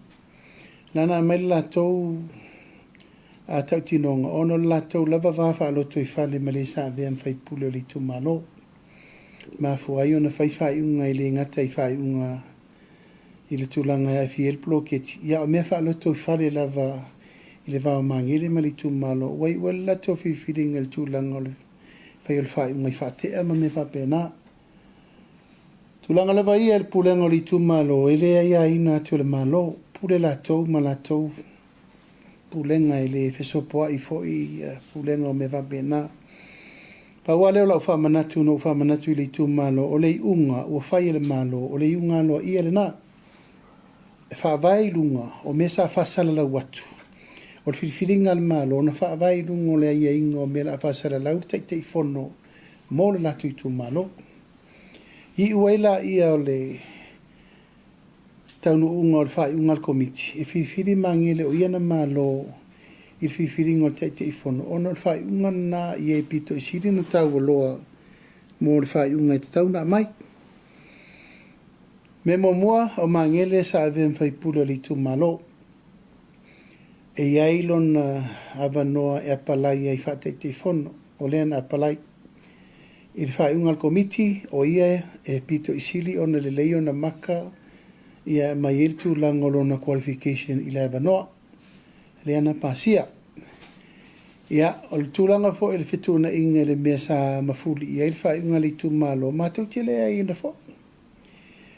Na ona aumai le latou tautinoga ona o le latou lava va faalotoifale ma le sa avea ma faipule o le itumalo. E mafua ai ona fai faaiuga e le gata i faaiuga i le tulaga e aafia ai le poloketi, ia a o mea faalotoifale lava i le va o Magele ma le itumalo, ua iu ai le latou filifiliga i le tulaga o le fai o le faaiuga i faatea ma mea faapena. Tulaga lava ia i le pulega o le itumalo, e le aiaina atu e le Malo, pule latou ma latou pulega, e le fesopoai foi pulega o mea faapena. Pau lava lea o lau faamanatu na ou faamanatu i le itumalo, o le iuga ua fai e le Malo, o le iuga aloaia lena. E faavae i luga o mea sa faasalalau atu, o le filifiliga a le Malo na faavae i luga o le aiaiga o mea o le a faasalalau le Taitaifono mo le latou itumalo. Iu ai laia o le taunuuga o le faaiuga a le Komiti, e filifili Magele o ia na malo i le filifiliga o le Taitaifono, ona o le faaiuga lena i e pito i sili ona taualoa mo le faaiuga e tatau ona aumai. Mea muamua, o Magele sa avea ma faipule o le itumalo. E i ai lona avanoa e apalai ai faa-Taitaifono, o lea na apalai. I le faaiuga a le Komiti, o ia e pito i sili ona lelei ona maka ia e aumai ai le tulaga o lona qualification i le avanoa lea na pasia. Ia, o le tulaga foi o le fetuunaiga i le mea sa mafuli i ai le faaiuga a le itumalo, matou te le aiaina foi.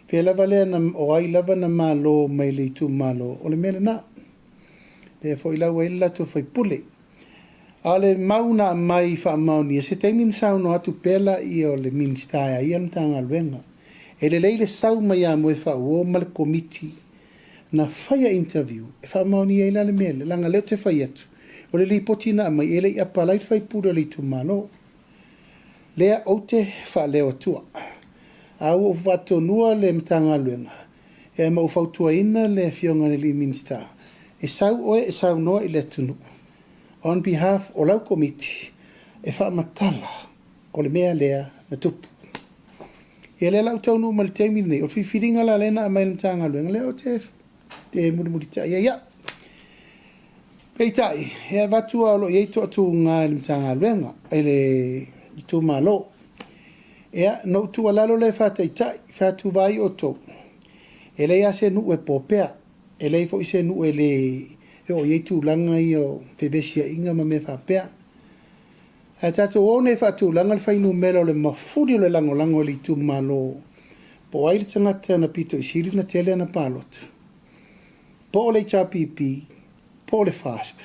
Pea lava lea na, o ai lava na malo mai le itumalo, o le mea lena. Lea foi la ua i ai le latou faipule. A o le mau na aumai faamaonia, se taimi na saunoa atu pea laia o le Minisita e a ia le Matagaluega. E lelei le sau mai ia Moefaauo ma le Komiti na faia interview e faamaonia ai la le mea lea, leaga o lea ou te fai atu, o le lipoti na aumai e le i apalai le faipule o le itumalo. Lea ou te faaleo atua. A ua ou faatonua le Matagaluega, e ma ou fautuaina le Afioga i le alii Minisita, e sau oe e saunoa i le atunuu on behalf o lau Komiti e faamatala o le mea lea na tupu. Ia lea la ua taunuu mai i le taimi lenei, o le filifiliga la lea na aumai e le Matagaluega, lea ou te mulimulitai ai au. Peitai, e avatu lava o lo o i ai toatuga i le Matagaluega, i le itumalo. Ia, na ou tuualalo lea e faataitai, fai atu, vaai outou, e leai lava se nuu e popea, e leai foi se nuu e le e oo i ai tulaga ia o fevesiaiga ma mea faapea. Ae tatou o nei e faatulaga le fuainumera o le mafuli o le lagolago i le itumalo, po o ai le tagata na pito i sili ona tele ana palota, po o le HRPP, po o le FAST.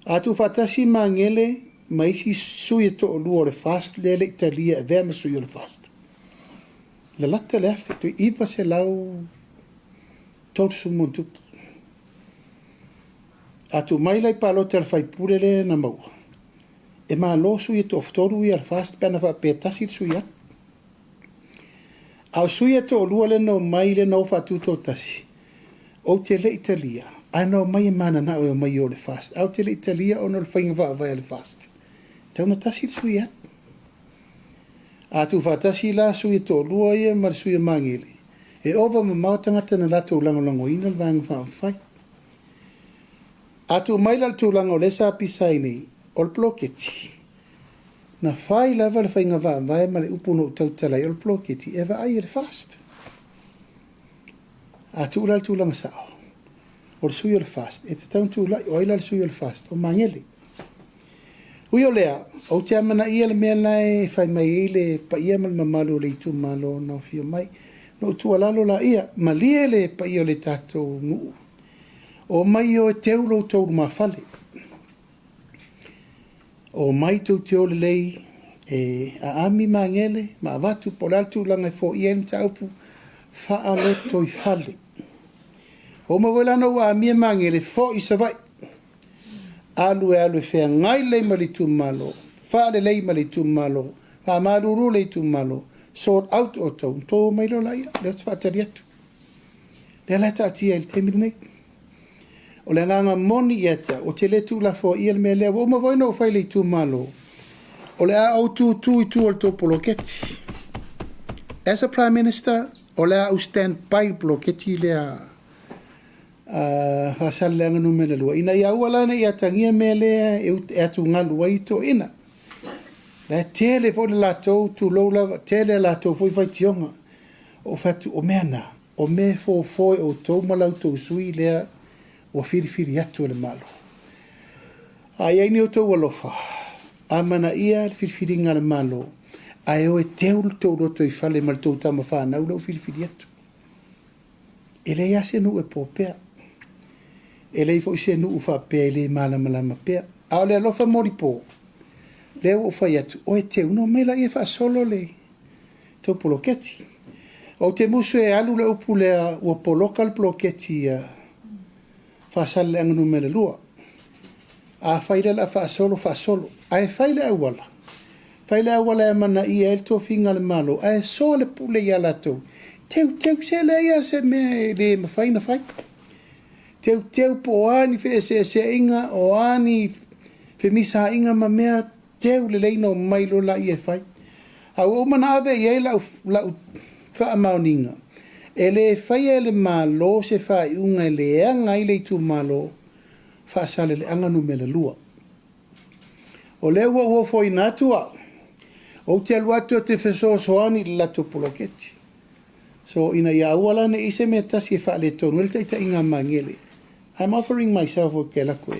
A tuufaatasi Magele ma isi sui e toalua o le FAST lea e le i talia e avea ma sui o le FAST, lalata le 1,000, toe 930 plus. A tuu mai la i palota a le faipule lea na maua, e malo sui e toatolu ia le FAST pe ana faapea e tasi le sui alu. A o sui e toalua lea na omai lea na o faatutoatasi, ou te le i talia, ae na omai e mananao e omai e o i le FAST, ae ou te le i talia ona o le faiga faavae a le FAST, e tatau ona tasi le sui e alu. A tuufaatasi la sui e toalua ia ma le sui o Magele, e ova mamao tagata na latou lagolagoina le Vaega Faaupufai. A tuu mai la i le tulaga o lea sa pisa ai nei, o le poloketi, na fai lava le faiga faavae ma le upu na ou tautala ai, o le poloketi e vaai e le FAST. A tuu la i le tulaga sao, o le sui o le FAST e tatau ona tulai. O ai la le sui o le FAST? O Magele. Ui o lea, ou te amanaia le mea la e fai mai ai le paia ma le mamalu o le itumalo na afio mai. Na ou tuualalo laia, malie le paia o le tatou nuu, omai o e teu lo outou lumafale. Omai tou te o lelei e aami Magele ma avatu po o le a le tulaga e foia ai le mataupu faalotoifale. Ua uma foi la ona ou aamia Magele, foi i Savaii. Alu e alu e feagai lelei ma le itumalo, faalelei ma le itumalo, faamalulu le itumalo, sort out outou, ona outou omai loa laia, lea ou te faatali atu. Lea la e taatia i le taimi lenei. O le agaga moni ia te au, ou te le tuulafoaia le mea lea. Ua uma foi ona ou fai i le itumalo, o le a ou tutu i tua o le tou poloketi. As a Prime Minister, o le a ou stand by le poloketi lea a Faasaleleaga Nu.2, ina ia aua la ne i atagia mea lea e atugalu ai toeaiina. La e tele foi le latou tulou lava, tele a latou foi faitioga. Ou fai atu, o mea na, o mea e fofo e outou ma la outou sui lea ua filifili atu e le Malo. A i ai ni outou alofa, amanaia le filifiliga a le Malo, ae o e teu le tou lotoifale ma le tou tama fanau lea ua filifili atu. E leai lava se nuu e po pea. E leai foi se nuu faapea e le malamalama pea. A o le alofa molipo, lea ua ou fai atu, o e teu, ona omai laia e faasolo le tou poloketi. Ou te musu e alu le upu lea ua poloka le poloketi a Faasaleleaga Nu.2. Afai lea o le a faasolo, faasolo. Ae fai le auala, fai le auala e amanaia ai le tofiga a le Malo, ae soa le pule ia latou. Teuteu, se leai lava se mea e le mafai ona fai. Teuteu po o a ni feeseeseaiga, o a ni femisaiga ma mea, teu lelei ona omai loa laia e fai. A ua uma ona ave i ai lau, lau faamaoniga, e le faia e le Malo se faaiuga e leaga ai le itumalo Faasaleleaga Nu.2. O lea ua ou ofoina atu au, ou te alu atu ou te fesoasoani i le latou poloketi. So, ina ia aua la ne i se mea tasi e faaletonu ai le taitaiga a Magele. I'm offering myself ou te alu atu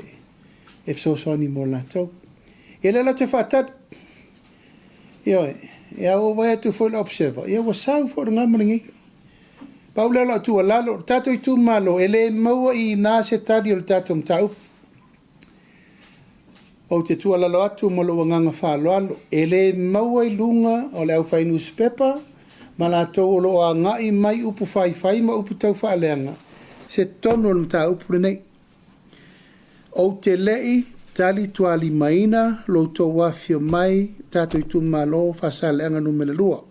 e fesoasoani mo latou. Ia lea la ou te faatali. Ioe, ia ua vaai atu foi le Observer, ia ua sau foi le gama lenei. Pau lea o lau tuualalo, o le tatou itumalo, e le maua i ina se tali o le tatou mataupu. Ou te tuualalo atu ma lou agaga faaaloalo, e le maua i luga o le aufai nusipepa ma latou o lo o agai mai upu faifai ma upu taufaaleaga se tonu o le mataupu lenei. Ou te le i talitualimaina lo outou afifio mai tatou itumalo Faasaleleaga Nu.2.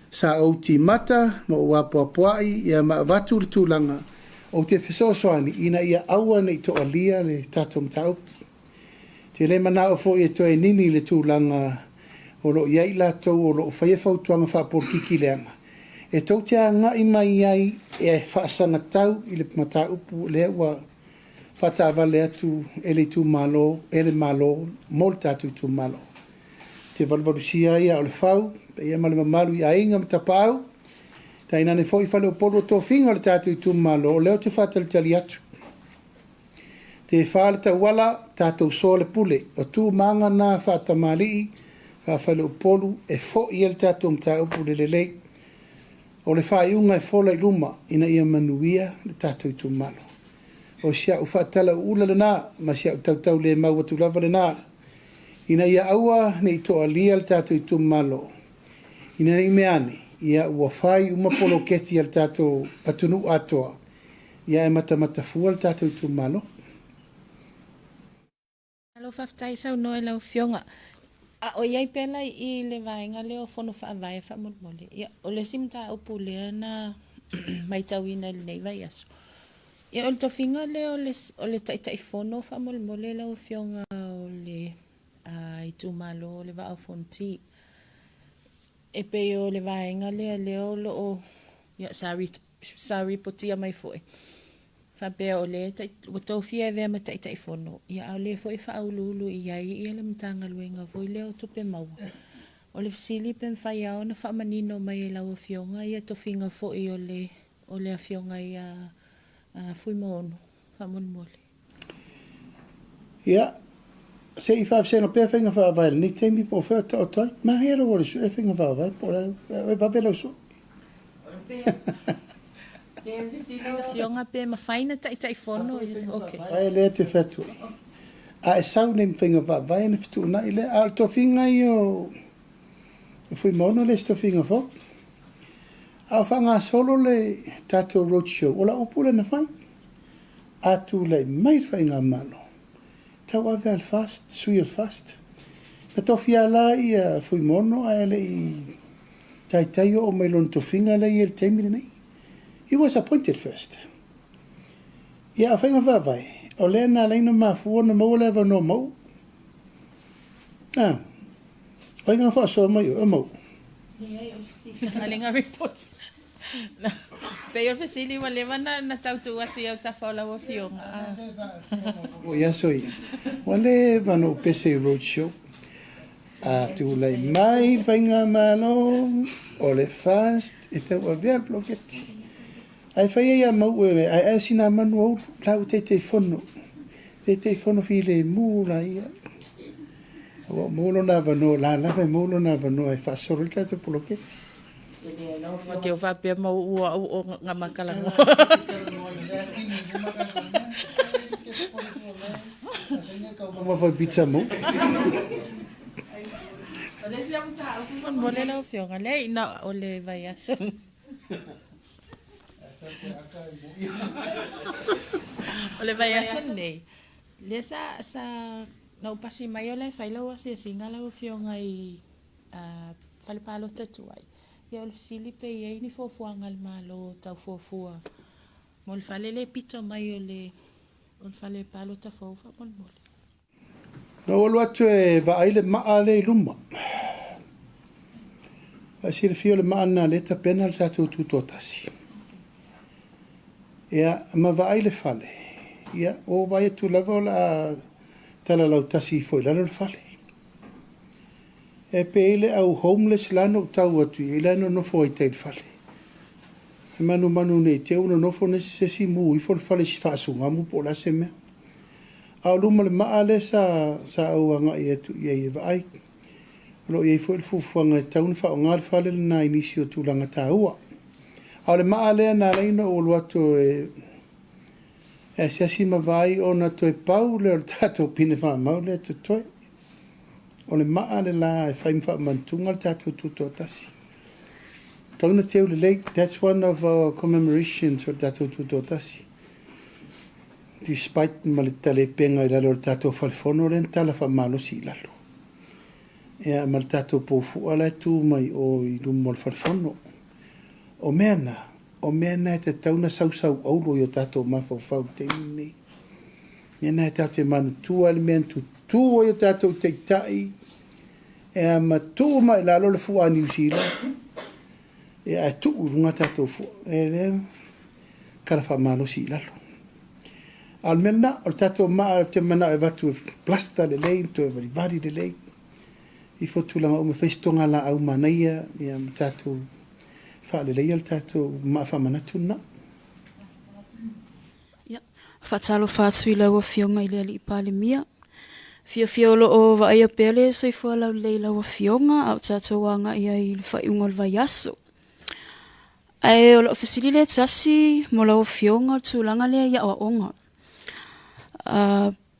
Sa ou timata ma ou apoapoai ia ma avatu le tulaga ou te fesoasoani ina ia aua ne i toalia le tatou mataupu. Te le manao foi e toe nini i le tulaga o lo o i ai latou o lo o faia fautuaga faapolikiki leaga, e tou te agai mai ai e faasagatau i le mataupu lea ua faataavale atu e le itumalo, e le Malo mo le tatou itumalo. Ou te valuvalusia ai aa o le fau, paia ma le mamalu i aiga ma tapaau, tainane foi faleupolu o tofiga o le tatou itumalo, o lea ou te faatalitali atu. Tefa le tauala, tatou soa le pule. O tu ma aga na faatamalii, faafaleupolu, e foi ai le tatou mataupu i le lelei. O le faaiuga e fola i luma ina ia manuia le tatou itumalo. O si au faatalauula lena ma si au tautaulemau atu lava lena, ina ia aua ne i toalia le tatou itumalo, ina ne i mea ane, ia ua fai uma poloketi a le tatou atunuu atoa, ia ae matamatafua le tatou itumalo. Malo faafetai saunoa i lau Afioga. A o i ai pea la i i le vaega lea o Fono Faavae faamolemole, ia, o le isi mataupu lea na matauina i lenei vaiaso, ia o le tofiga lea o le, o le Taitaifono faamolemole lau Afioga o le itumalo o le Vaa o Fonoti. E pei o le vaega lea lea o lo o, ia, sa, sa ripotia mai foi, faapea o lea ua tofia e avea ma Taitaifono, ia a o lea foi e faauluulu i ai ia le Matagaluega foi lea o Tupe Maua. O le fesili pe mafai lava ona faamanino mai e lau Afioga ia tofiga foi o le o le Afioga ia Fuimaono faamolemole. Ia, se i faavasega pea faiga faavae i lenei taimi po o fea o taoto ai. Manaia lou alu e sue faiga faavae po o le a, e vave lau sue. Lau Afioga pe mafai na Taitaifono. Okay. Faavae lea te fai atu ai. A e sau nei ma faiga faavae ona fetuunai lea. A o le tofiga ia o Fuimaono le isi tofiga fou. A o faagasolo le tatou road show, o lau upu lea na fai. A tulai mai le faigamalo, tauave lava le FAST, sui o le FAST. Na tofia la ia Fuimaono ae le i taitai oo mai lona tofiga lea e i ai i le taimi lenei. He was appointed first. Ia, o faiga faavae, o lea na ala ai ona mafua ona maua le avanoa o Mauu. Ah, o ai na faasoa mai oe, o Mauu? Leai, o le fesili a le report. Pei o le fesili ua leva na tau tuu atu i autafa o lau Afioga. O i aso ia, ua leva ona ou pese i road show. A tulai mai le faigamalo, o le FAST e tauavea le poloketi. Ae fai ai ia Mauu e aeae sina manu aulu, la ua Taitaifono, Taitaifono filemu la ia. Ua ou maua lona avanoa, o la lava e maua lona avanoa e faasolo ai le tatou poloketi. Te o faapea Mauu o au o Gamakalanoa. Taumafa pizza Mauu. O le isi lea mataupu molemole lau Afioga, leai na o le vaiaso. O le vaiaso lenei, lea sa, sa, na ou pasi mai o la e fai lau asiasiga lau Afioga i fale palota tuai. Ia o le fesili pe i ai ni fuafuaga a le Malo tau fuafua mo le fale lea e pito mai o le, o le fale palota fou faamolemole. Na ou alu atu e vaai le maa lea i luma. Ae silafia o le maa lena lea e tapena le tatou tutoatasi. Ia, ma vaai le fale. Ia, ua ou vaai atu lava o le a talalautasi ifo i lalo le fale. E pei le au homeless la na ou tau atu i ai la e nonofo ai i tai i le fale. E manumanu ne i te i ua nonofo se isi mu ifo le fale i se faasugamu po o le a se mea. A o luma o le maa lea sa, sa ou agai atu i ai e vaai. O lo o i ai foi le fuafuaga e tatau ona faaaoga le fale lena i nisi o tulaga taua. A o le maa lea na ala ai ona ou alu atu e asiasi ma vaai ona toe pau lea o le tatou pine faamau lea e totoe. O le maa le la e fai ma faamanatuga le tatou tutoatasi. Tatau ona teu lelei, that's one of our commemorations o le tatou tutoatasi. Despite ma le talepega i lalo o le tatou fale fono lea na tala faamalosi i lalo. Ia ma le tatou pou fua la e tu mai o i luma o le fale fono. O mea na, o mea na e tatau ona sausauaulo i o tatou mafaufau i le taimi lenei. Mea na e tatou te manatua ai le mea na tutū ai o tatou taitai e amatuu mai i lalo le fua a Niu Sila, ia ae tuu i luga tatou fua. E lea tala faamalosi i lalo. A o le mea lena, o le tatou maa ou te manao e avatu e plaster lelei, toe valivali lelei. Ifo tulaga uma, fai se togalaau manaia, ia ma tatou faaleleia le tatou maa faamanatu lena. Ia, faatalofa atu i lau Afioga i le Alii Palemia. Fiafia o lo o vaaia pea le soifua laulelei i lau Afioga a o tatou agai ai i le faaiuga o le vaiaso. Ae o lau fesili lea e tasi mo lau Afioga o le tulaga lea i aoaoga.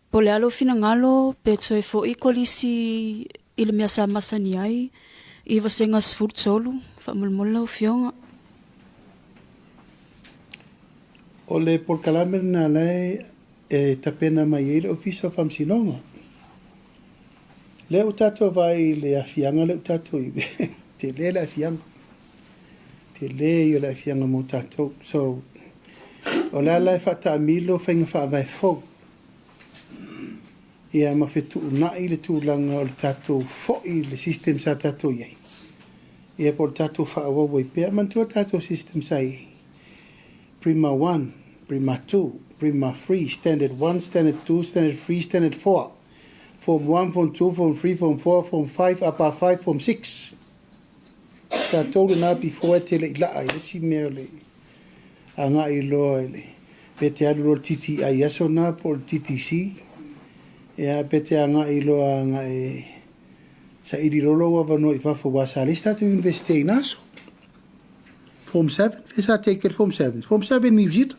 Po o le a lou finagalo pe toe foi kolisi i le mea sa masani ai i vasega 13, faamolemole lau Afioga. O le polokalame lena la e tapena mai ai le Ofisa o Faamasinoga. Lea ua tatou vaai i le aafiaga lea ua tatou i ai, tele le aafiaga, tele ia o le aafiaga mo tatou. So, o le ala e faataamilo faiga faavae fou, ia ma fetuunai le tulaga o le tatou foi i le system sa tatou i ai, ia po o le tatou faaauau ai pea. Manatua tatou system sa i ai, Prima 1, Prima 2, Prima 3, Standard 1, Standard 2, Standard 3, Standard 4, Form 1, Form 2, Form 3, Form 4, Form 5, Upper 5, Form 6. Tatou lena before e tele i laa i le isi mea o le agai loa i le pe te alu loa le TTI aso na po o le TTC, ia pe te agai loa agai saili loa lou avanoa i fafo aua sa leai se tatou Universite i na aso. Form 7, fea sa take e le Form 7? Form 7 New Zealand.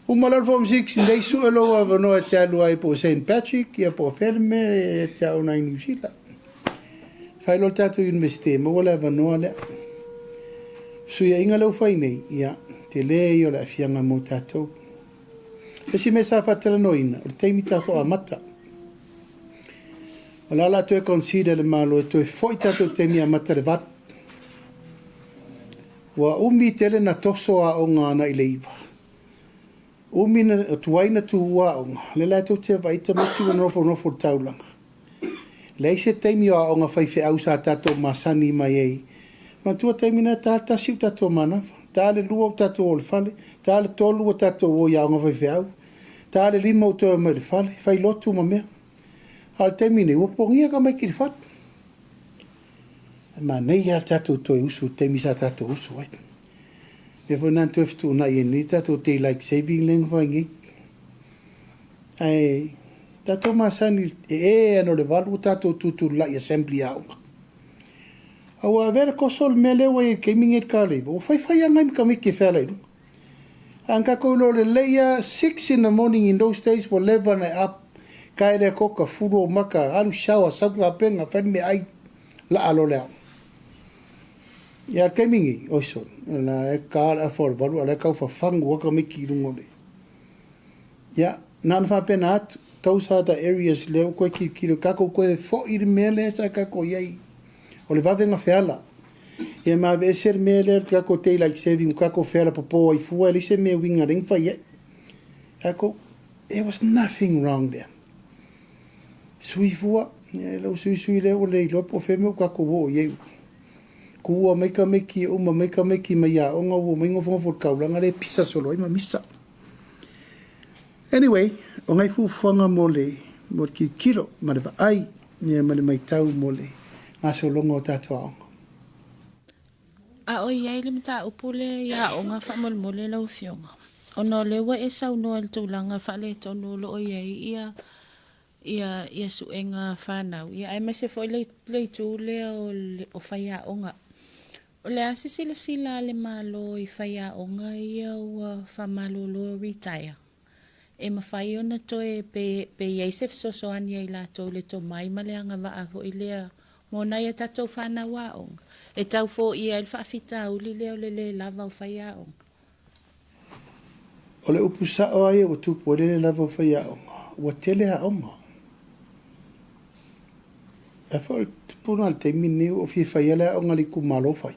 Uma loa le Form 6, nei sue lou avanoa e te alu ai po o St. Patrick, ia po o fea le mea e te aoga ai i New Zealand. Fai loa le tatou Universite, maua le avanoa lea. Fesuiaiga lea ua fai nei, ia, tele ia o le aafiaga mo tatou. Le isi mea sa faatalanoaina, o le taimi tatou amata. O le a o le a toe consider le Malo e toe foi tatou taimi amata i le 8. Ua umi tele na toso aoga ana i le 9. Umi na tuai na tuua aoga, lea la tou te vaai tamaiti ua nofonofo i le taulaga. Leai se taimi o aoga faifeau sa tatou masani mai ai. Manatua taimi na ta le 1 ua tatou manava, ta le 2 ua tatou o i le fale, ta le 3 ua tatou o i aoga faifeau, ta le 5 ua toe omai i le fale, fai lotu ma mea. A o le taimi nei, ua pogia tamaiti i le fale. E manaia lava le tatou toe usu i le taimi sa tatou usu ai. Mea foi na toe fetuunai ai nei tatou daylight saving lea na fai nei. Ae tatou masani e e ana o le 8 ua tatou tutulai assembly aoga. A ua avea le koso o le mea lea ua i ai i le taimi nei i le ta o le 9, ua faifai lava nai tamaiti e feala i luga. A na tatou iloa lelei lava, 6 in the morning in those days ua leva ona e up, tae le koka, fulu ou maka, alu shower, sau tapena, fai le meaai, laa loa le aoga. Ia, a o le taimi nei, oi sole, o la e ta le afa o le 8 a o la e tau fafagu lava tamaiti i luga o le... Ia, na ona faapena atu, those are the areas lea ua toe tilotilo, tatou toe foi i le mea lea sa tatou i ai, o le vave ona feala. Ia ma aveese le mea lea o le tatou daylight saving, ua tatou feala popo ai fua, e leai se mea uiga lea na fai ai. Tatou, there was nothing wrong there. Sui fua, ia lau suisui lea ua le iloa po o fea mea ua tatou oo i ai. Kua mai tamaiti e uma mai tamaiti mai aoga ua omai nofonofo i le taulaga lea e pisa solo ai ma misa. Anyway, o nai fuafuaga mo le mo le tilotilo ma le vaai ia ma le matau mo le gasologa o tatou aoga. A o i ai le mataupu lea i aoga faamolemole lau Afioga, ona o lea ua e saunoa i le tulaga faaletonu o lo o i ai ia ia ia suega a fanau, ia aemaise foi le le itu lea o le o faiaoga. O le a se silasila a le Malo i faiaoga ia ua faamalolo retire? E mafai ona toe pe pe i ai se fesoasoani a i latou i le tomai ma le agavaa foi lea mo nai a tatou fanau aoga e tau foia ai le faafitauli lea o le lē lava o faiaoga? O le upu sao lava ia ua tupu ai le lē lava o faiaoga, ua tele aoga. Ae foi o le tupu lena i le taimi lenei ua ou fia fai lava le aoga a le itumalo fai.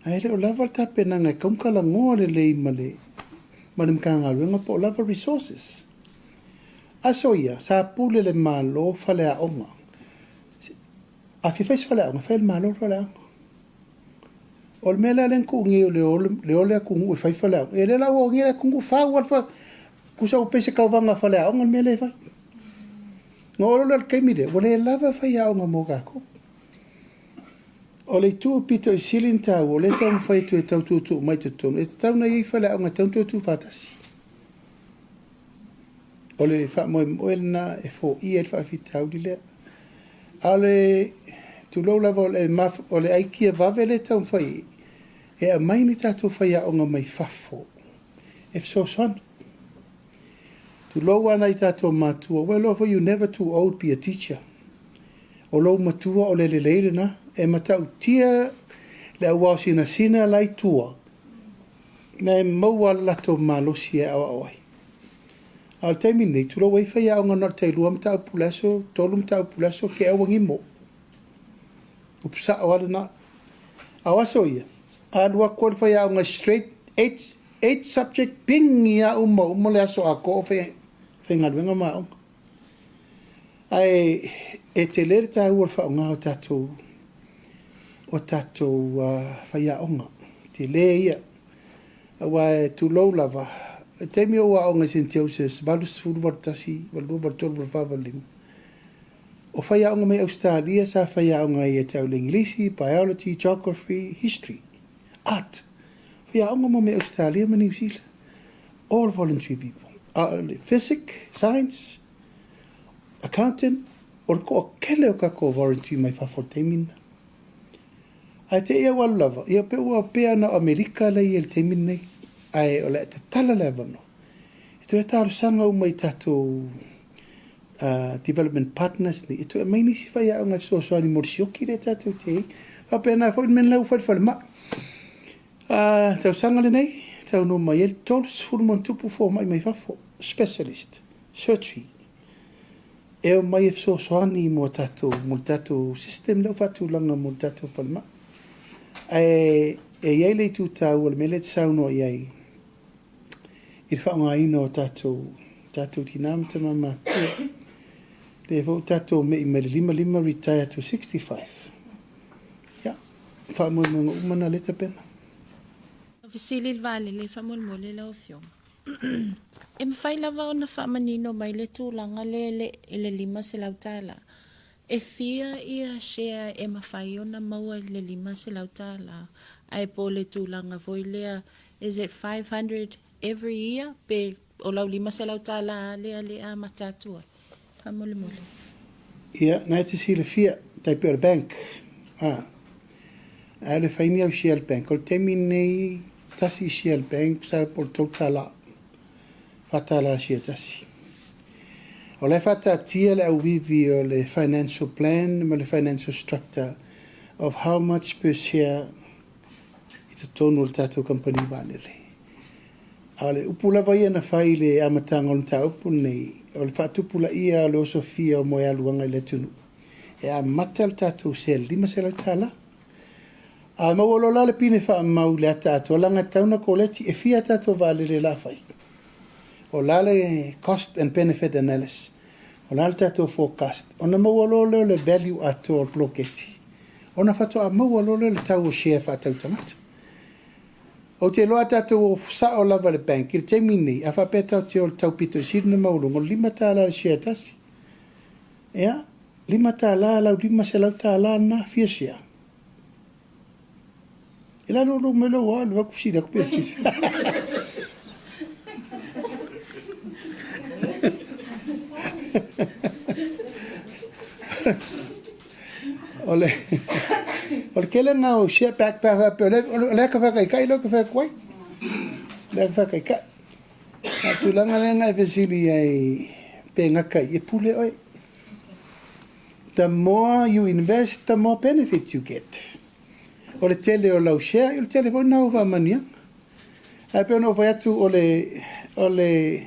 Ae le o lava le tapenaga e tatau ona talanoa lelei ma le ma le Matagaluega po o lava resources. Aso ia, sa pule le Malo faleaoga. A fia fai se faleaoga, e fai e le Malo le faleaoga. O le mea la lea na tuu nei o le o le atunuu e fai faleaoga, ia lea la ua o nei le atunuu fau lava le fale, tusa ua pei se tauvaga faleaoga le mea lea e fai. Ona oo loa lea i le taimi lea, ua le lava faiaoga mo tatou. O le itu pito i sili ona taua, o lea e taumafai atu e tau tuutuu mai i totonu, e tatau ona i ai faleaoga e tatau ona toe tuufaatasi. O le faamoemoe lena e foia ai le faafitauli lea. A o le tulou lava o le, o le aikia vave lea e taumafai i ai, e aumai ni tatou faiaoga mai fafo e fesoasoani. Tulou lava nai tatou matua, ua iloa foi you never too old be a teacher. O lou matua o le lelei lena, e matautia le auao sinasina la i tua, na e maua le latou malosi e aoao ai. A o le taimi lenei, tulou ai faiaoga na o le tailua mataupu i le aso, tolu mataupu i le aso, ke aua gimo. Upu sao lava lena. A o aso ia, a alu atu lava le faiaoga straight eight subject pigi lava uma uma le aso atoa o faigaluega ma aoga. Ae e tele le taua o le faaaoga o tatou o tatou faiaoga. Tele ia. Aua e tulou lava, i le taimi o ou aoga i Saint Joseph's 80, 81, 82, 83, 84, 85, o faiaoga mai Ausetalia sa faiaoga ai ia te au i le Igilisi, Biology, Geography, History, Art. Faiaoga uma mai Ausetalia ma Niu Sila. All voluntary people. A o le Physic, Science, Accountant, o le toatele o tatou voluntary mai fafo i le taimi lena. Ae te i ua alu lava, ia pei ua pea na o Amerika la e i ai i le taimi lenei, ae o le a tatala le avanoa e toe talosaga uma i tatou development partners nei e toe aumai nisi faiaoga e fesoasoani mo le sioki lea tatou te i ai. Faapena foi le mea la ua fai i le falemai. Tausaga lenei, taunuu mai ai le 30 ma ona tupu fomai mai fafo, specialist, surgery, e omai e fesoasoani mo tatou, mo le tatou system lea ua faatulaga mo le tatou falemai. Ae e i ai le itu taua o le mea lea e te saunoa i ai i le faaaogaina o tatou, tatou tinã ma tama matutua. Lea foi ua tatou me'i mai le 55 retire to 65. Ia, faamoemoega uma na lea e tapena. Fesili i le vaalele faamolemole lau Afioga. E mafai lava ona faamanino mai le tulaga lea i le $500. E fia ia share e mafai ona maua i le $500 ae po o le tulaga foi lea, is it 500 every year pe o lau $500 lava lea lea amata atu ai? Faamolemole. Ia, na e te silafia, tai pei o le bank, a, a le fai ni au share le bank, o le taimi lenei, tasi share le bank, masalo po o le $3, $4 le share tasi. O la e faataatia le auivi o le financial plan ma le financial structure of how much per share i totonu o le tatou kamupani vaalele. A o le upu lava ia na fai i le amataga o le mataupu lenei, o le faatupulaia o le osofia o moealuaga i le atunuu, e amata le tatou share i le $500. A maua loa la le pine faamau i le ata atoa, leaga e tatau ona koleti, e fia a tatou vaalele o le a fai. O la le cost and benefit analysis, o la le tatou forecast, ona maua loa lea o le value atoa o le poloketi, ona faatoa maua loa lea o le tau o share faatau tagata. Ou te iloa a tatou o sao lava i le bank i le taimi lenei, a faapea tatou te o i le tau pito i sili ona maualuga, o le $5 le share tasi. Ia, $5 lau $500 lena, fia share. E la lou mai lou alu atu fesili atu pe fia. O le o le tele lena o share back pe a faapea o le ata faataitai lea ou te fai atu ai. O le ata faataitai. A o le tulaga lea na e fesili ai pe gata i, e pule oe. The more you invest, the more benefit you get. O le tele o lau share, o le tele foi lena o faamanuiaga. Ae pei ona ou fai atu o le o le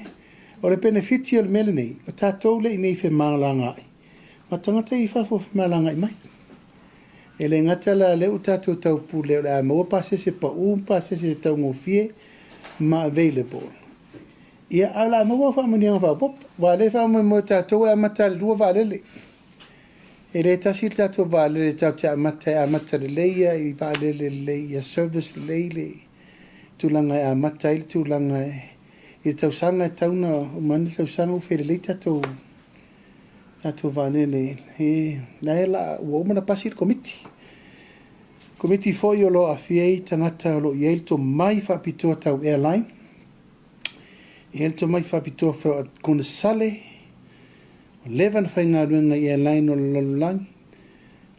o le penefiti o le mea lenei, o tatou lea i inei femalagaai, ma tagata i fafo femalagaai mai. E le gata la lea ua tatou taupule o le a maua pasese pau ma pasese taugofie ma available. Ia, a o le a maua faamanuiaga faaopoopo. Aua o lea e faamoemoe tatou e amata i le lua vaalele. E le tasi le tatou vaalele tatou te amata e amata lelei ia i vaalele lelei ia service lelei le tulaga e amata ai le tulaga e i le tausaga e tatau ona uma ane le tausaga ua fai lelei tatou tatou vaalele e la e la ua uma ona pasi le komiti. Komiti foi o lo o aafia ai tagata o lo o i ai le tomai faapitoa tau airline. E i ai le tomai faapitoa konesale, ua leva ona faigaluega i airline o le lalolagi.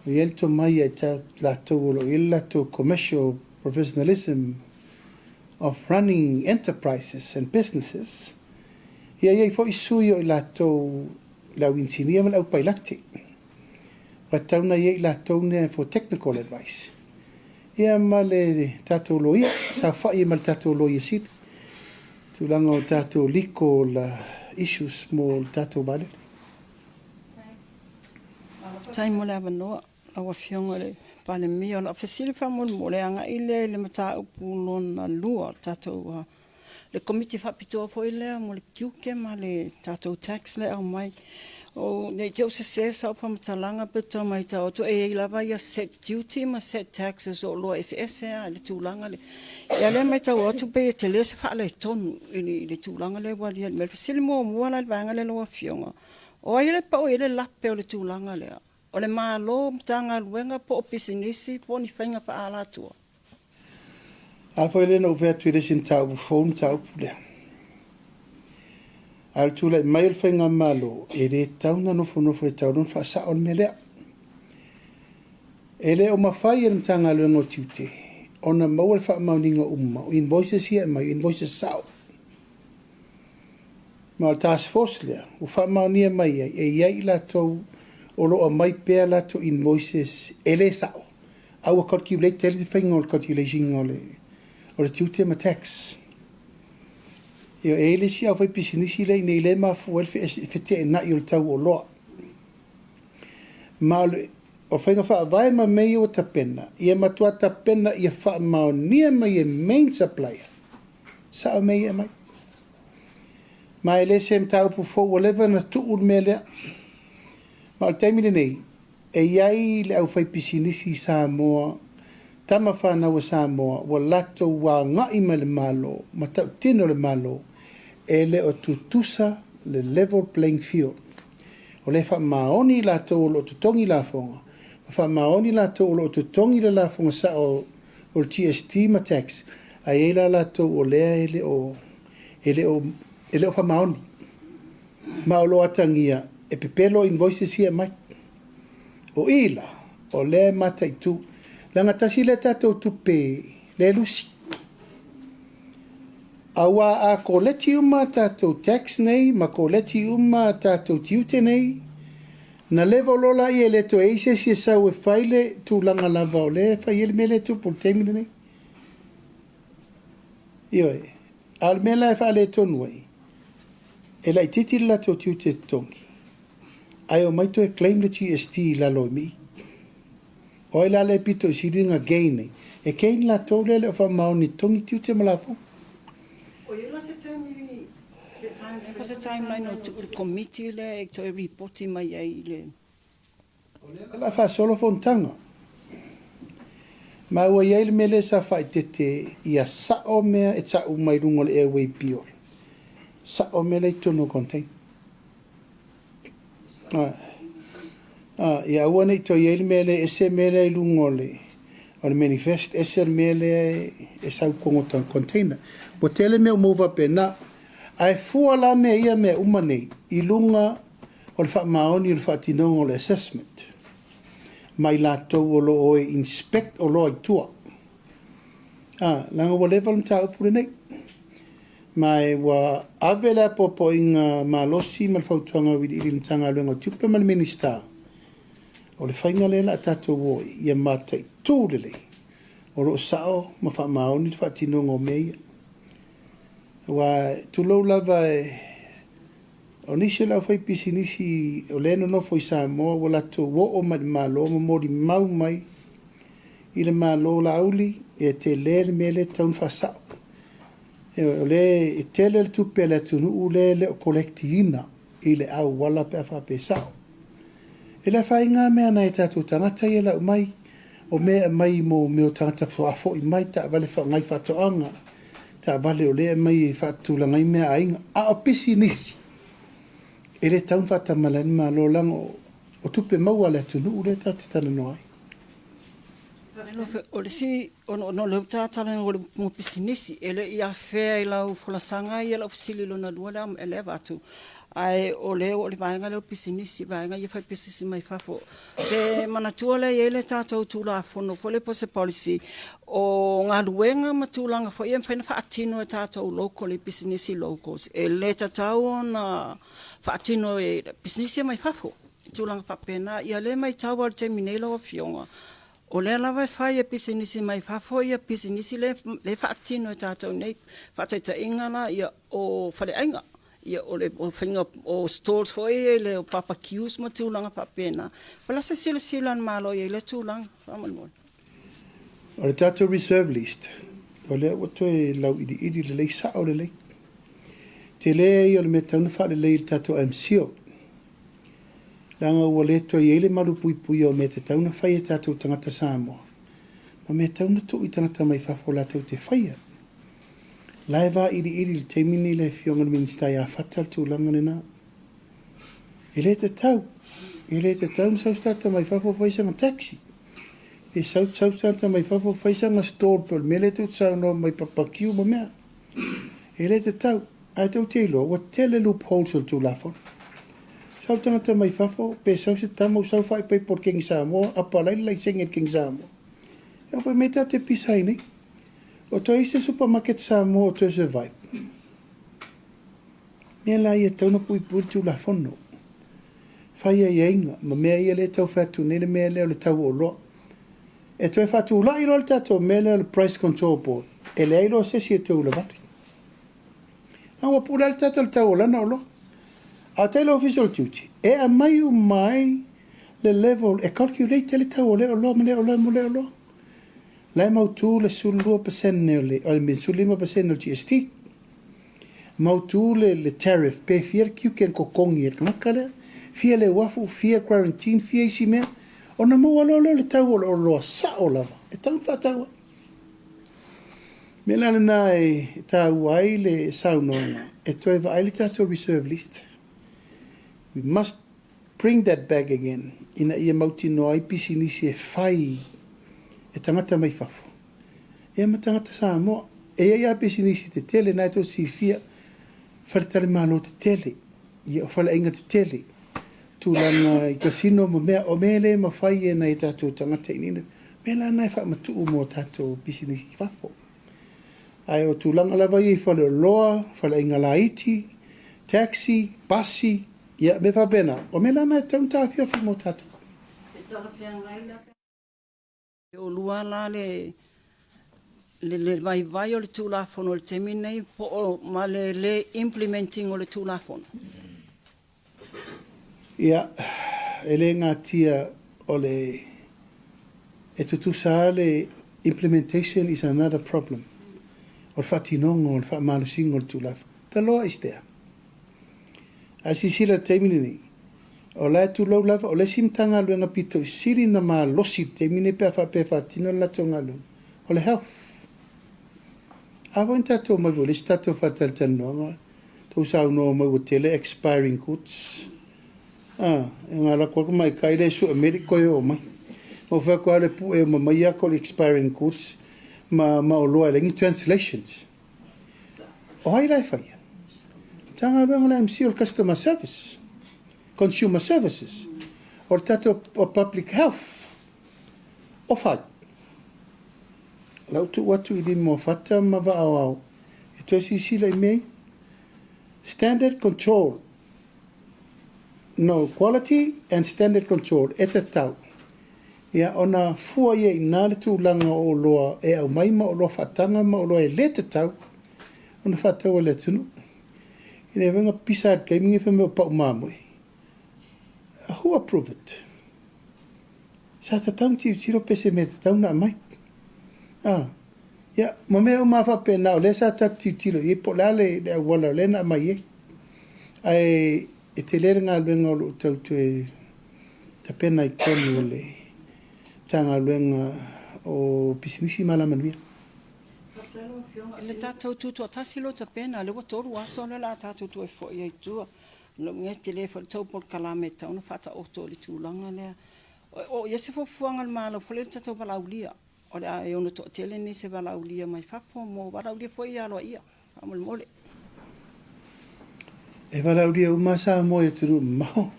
O i ai le tomai ia i latou o lo o i ai le latou commercial professionalism of running enterprises and businesses. Ia i ai foi sui o i latou le au inisinia ma le au pailate. Ua tatau ona i ai i latou nei for technical advice. Ia ma le tatou loia, saofai ai ma le tatou loia sili. Tulaga o tatou legal issues mo le tatou vaalele. Faafetai mo le avanoa lau Afioga i le Palemia. O lau fesili faamolemole e agai lea i le mataupu lona lua o le tatou le Komiti Faapitoa foi lea mo le tiute ma le tatou tax lea e aumai. Ne i te i ua sese sau faamatalaga pe tau matau atu e i ai lava ia set duty ma set taxes o oloa eseese lava i le tulaga lea. Ia o lea e matau atu pei e tele se faaletonu i le tulaga lea ua alia mai. O le fesili muamua la i le vaega lea lau Afioga, o ai lea e pau i ai le lape o le tulaga lea? O le Malo, Matagaluega po o pisinisi po o ni faiga faaalatua? A foi lea na ou fai atu i le isi mataupu fou le mataupu lea. A o le tulai mai o le faigamalo, e le tatau ona nofonofo e tatau loa ona faasao le mea lea. E le o mafai e le Matagaluega o Tiute ona maua le faamaoniga uma o invoices ia e aumai, o invoices sao. Ma o le task force lea ua faamaonia mai ai, e i ai i latou o lo o aumai pea latou invoices e le sao, a ua calculate ai le faiga o le calculation ina o le tiute ma tax. E i ai le isi aufaipisinisi lea i inei lea e mafua ai le feteenai o le tau o oloa. Ma o le faiga faavae ma mea ia ua tapena, ia matua tapena ia faamaonia mai e main supplier, sao mea ia e aumai. Ma e le se mataupu fou ua leva ona tuu le mea lea. Ma o le taimi lenei, e i ai le aufaipisinisi i Samoa, tama fanau a Samoa, ua latou agai mai i le Malo ma tautino le Malo, e le o tutusa le level playing field. O lea e faamaoni i latou o lo o totogi lafoga, ma faamaoni i latou o lo o totogi le lafoga sao o le GST ma tax, ae i ai la latou o lea e le o e le o e le o faamaoni. Ma o lo o atagia e pepelo invoices ia e aumai. O i la, o lea e mataitu, leaga tasi lea tatou tupe lea e lusi. Aua a koleti uma a tatou tax nei ma koleti uma a tatou tiute nei, na level loa laia e le toe i ai se isi e sau e fai le tulaga lava o lea e fai ai le mea lea e tupu i le taimi lenei. Ioe. A o le mea la e faaletonu ai, e laitiiti le latou tiute totogi, ae omai toe claim le GST i lalo i i. O ai la lea e pito i sili ona gain ai? E gain latou lea e le o faamaoni e totogi tiute ma lafoga. O i ai la se taimi, se time, po o se timeline o tuu i le Komiti lea e toe ripoti mai ai i le. O lea o le a faasolo fonotaga. Ma ua i ai le mea lea sa faaeteete ia sao mea e tau mai luga o le airway bill. Sao mea la e i totonu o container. Ia aua ne i toe i ai le mea lea e ese mea lea i luga o le o le manifest, ese le mea lea e sau i totonu o container. Ua tele mea ua maua faapena. Ae fua la mea ia mea uma nei i luga o le faamaoni o le faatinoga o le assessment ma i latou o lo o e inspect oloa i tua. A, leaga ua leva le mataupu lenei. Ma e ua ave le apoapoaiga malosi ma le fautuaga auiliili i le Matagaluega o Tiute ma le Minisita, o le faiga lea o le a tatou o ai, ia mataitu lelei o lo o sao ma faamaoni le faatinoga o mea ia. Aua, tulou lava e, o nisi o le aufaipisinisi o lea e nonofo i Samoa ua latou oo mai i le Malo ma molimau mai i le Malo Laauli, e tele le mea lea e tatau ona faasao. O lea e tele le tupe a le atunuu lea e le o collect-ina i le auala pe a faapea e sao. E le afaina lava mea a nai o tatou tagata ia e lau mai, o mea e aumai mo mea o tagata faafoi mai, taavale faaaoga i faatoaga, taavale o lea e aumai e faatulaga ai mea a aiga. A o pisinisi, e le tatau ona faatamala ai le Malo leaga o tupe maua a le atunuu lea tatou te talanoa ai. O le isi, ona o lea ua ta talanoa i le pisinisi, e le i afea i lau folasaga ia lau fesili lona lua lea e avatu, ae o lea o le vaega lea o pisinisi, vaega ia fai pisinisi mai fafo. Ou te manatua lea e i ai le tatou Tulafono foi lea po o se policy o galuega ma tulaga foi ia e mafai ona faatino e tatou local i pisinisi locals, e le tatau ona faatino e pisinisi ia mai fafo, tulaga faapena. Ia o lea e matau lava i le taimi nei lau Afioga, o lea lava e fai e pisinisi mai fafo ia pisinisi lea e faatino e tatou nei. Faataitaiga la, o faleaiga. Ia, o le faiga o stalls foi ia le barbecues ma tulaga faapena. Po o le a se silasila a le Malo i ai i lea tulaga faamolemole? O le tatou reserve list, o lea ua toe lauiliili lelei, sao lelei. Tele ia o le mea e tatau ona faalelei i le tatou MCIL, leaga ua le toe i ai le malupuipuia o mea e tatau ona fai e tatou tagata Samoa, ma mea e tatau ona tuu i tagata mai fafo latou te faia. La e vailiili i le taimi lenei le Afioga i le Minisita ia Fata le tulaga lena. E le tatau, e le tatau ona sau se tagata mai fafo fai sana taxi. Pe sau, sau se tagata mai fafo fai sana stall pe o le mea lea tou te saunoa mai barbecue ma mea. E le tatau. Ae tou te iloa, ua tele loopholes o le Tulafono. Sau le tagata mai fafo, pe sau se tama ua sau faaipoipo i le Kegi Samoa, apalai le laisene i le Kegi Samoa. E oo foi mai tatou te pisa ai nei. O toe i se supermarket Samoa o toe survive. Mea la ia e tatau ona puipui le Tulafono. Fai aiaiga ma mea ia lea e tau fai atu nei le mea lea o le tau o oloa. E toe faatulai loa le tatou mea lea o le Price Control Board, e leai loa se isi e toe ulavale. A ua pule lava le tagata i le tau o lana oloa. A o le Ofisa o le Tiute, e aumai uma ai le level e calculate ai le tau o lea oloa ma lea oloa ma lea oloa. La e mautu le 12% o le, o le 15% o le GST. Mautu le, le tariff, pe fia le tiute na totogi e le tagata lea, fia le uafu, fia quarantine, fia isi mea, ona maua loa lea o le tau o le oloa sao lava e tatau ona faatau ai. Mea la lena e taua ai le saunoaga e toe vaai le tatou reserve list. We must bring that back again ina ia mautinoa ai pisinisi e fai e tagata mai fafo ia ma tagata Samoa. E i ai lava pisinisi tetele na e tou silafia, faletalimalo tetele, ia o faleaiga tetele, tulaga i casino ma mea, o mea le mafai e nai a tatou tagata i inei, mea la na e faamatuu mo tatou pisinisi i fafo. Ae o tulaga lava ia i faleoloa, faleaiga laiti, taxi, pasi, ia mea faapena, o mea la na e tatau ona taofiofi mo tatou. E talafeagai la pe E olua la le le vaivai o le Tulafono i le taimi lenei po o ma le le implement ina o le Tulafono? Ia, e le natia o le e tutusa lava le implementation is another problem o le faatinoga o le faamalosiga o le Tulafono. The law is there. Ae silasila i le taimi lenei, o la e tulou lava, o le isi Matagaluega pito i sili ona malosi i le taimi lenei pe a faapea e faatino le latou galuega, o le Health. A foi na tatou omai foi i le isi tatou faatalatalanoaga, tou saunoa mai ua tele expiring goods. A, e na alu atu lava le tamaitai lea e sue medic toe oo mai. Na ou fai atu lava le pue uma mai ata o le expiring goods ma, ma oloa e leai ni translations. O ai la e faia? Matagaluega a le MC o le Customer Service, Consumer Services, o le tatou Public Health. O fai. Lau tuu atu i lima o Fata ma Vaaoao e toe silasila i mea ia. Standard Control. No, Quality and Standard Control e tatau ia ona fua ia i ina le tulaga o oloa e aumai ma oloa faataga ma oloa e le tatau ona faatau e le atunuu. E le mafai ona pisa i le taimi lenei fai mai o pau mamoe. Who approve it? Sa tatau ona tilotilo pe se mea tatau ona aumai. Ah, ia, ma mea uma lava faapena, o lea sa tatou tilotilo i ai po o le a le, le auala o lea na aumai ai. Ae e tele le galuega o lo o tau toe tapena i totonu o le Matagaluega o Pisinisi ma Alamanuia. I le tatou tutoatasi lea ua tapena, lea ua 3 aso lea o le a tatou toe foi ai i tua. O lou mea e tele foi le tou polokalame e tatau ona faataoto i le tulaga lea. O o i ai se fuafuaga a le Malo foi lea i le tatou valaaulia, o le a e ono toatele nisi e valaaulia mai fafo mo valaaulia foi ia aloaia, faamolemole. E valaaulia uma Samoa i atunuu mamao.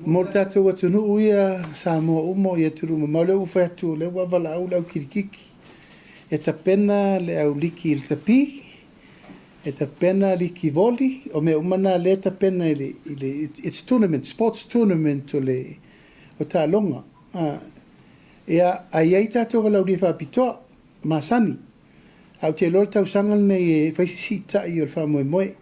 Mo le tatou atunuu ia, Samoa uma i atunuu mamao, lea ua fai atu, o lea ua valaau le au kilikiki e tapena le au liki i le tapi, e tapena liki voli, o mea uma na lea e tapena i le, i le it's tournament, sports tournament o le o taaloga. Ia, a i ai tatou valaaulia faapitoa, masani. Ae ou te iloa le tausaga lenei e fai se siitai o le faamoemoe.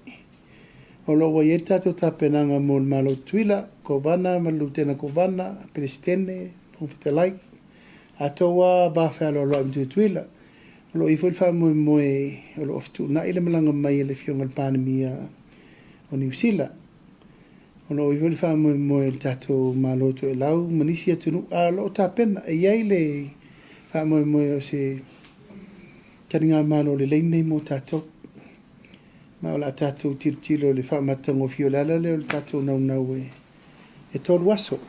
O lo o ua i ai le tatou tapenaga mo le Malo o Tutuila, Kovana ma le Lutena Kovana, Peresetene, Fofoga Fetalai, atou lava va fealoaloai ma Tutuila. O lo o i ai foi le faamoemoe o lo o fetuunai le malaga mai a le Afioga i le Palemia o Niu Sila. O lo o i ai foi le faamoemoe i le tatou Malo Toelau ma nisi atunuu, a o lo o tapena. E i ai le faamoemoe o se taligamalo lelei lenei mo tatou. Ma o le a tatou tilotilo i le faamatagofie. O le ala lea o le tatou naunau e 3 aso.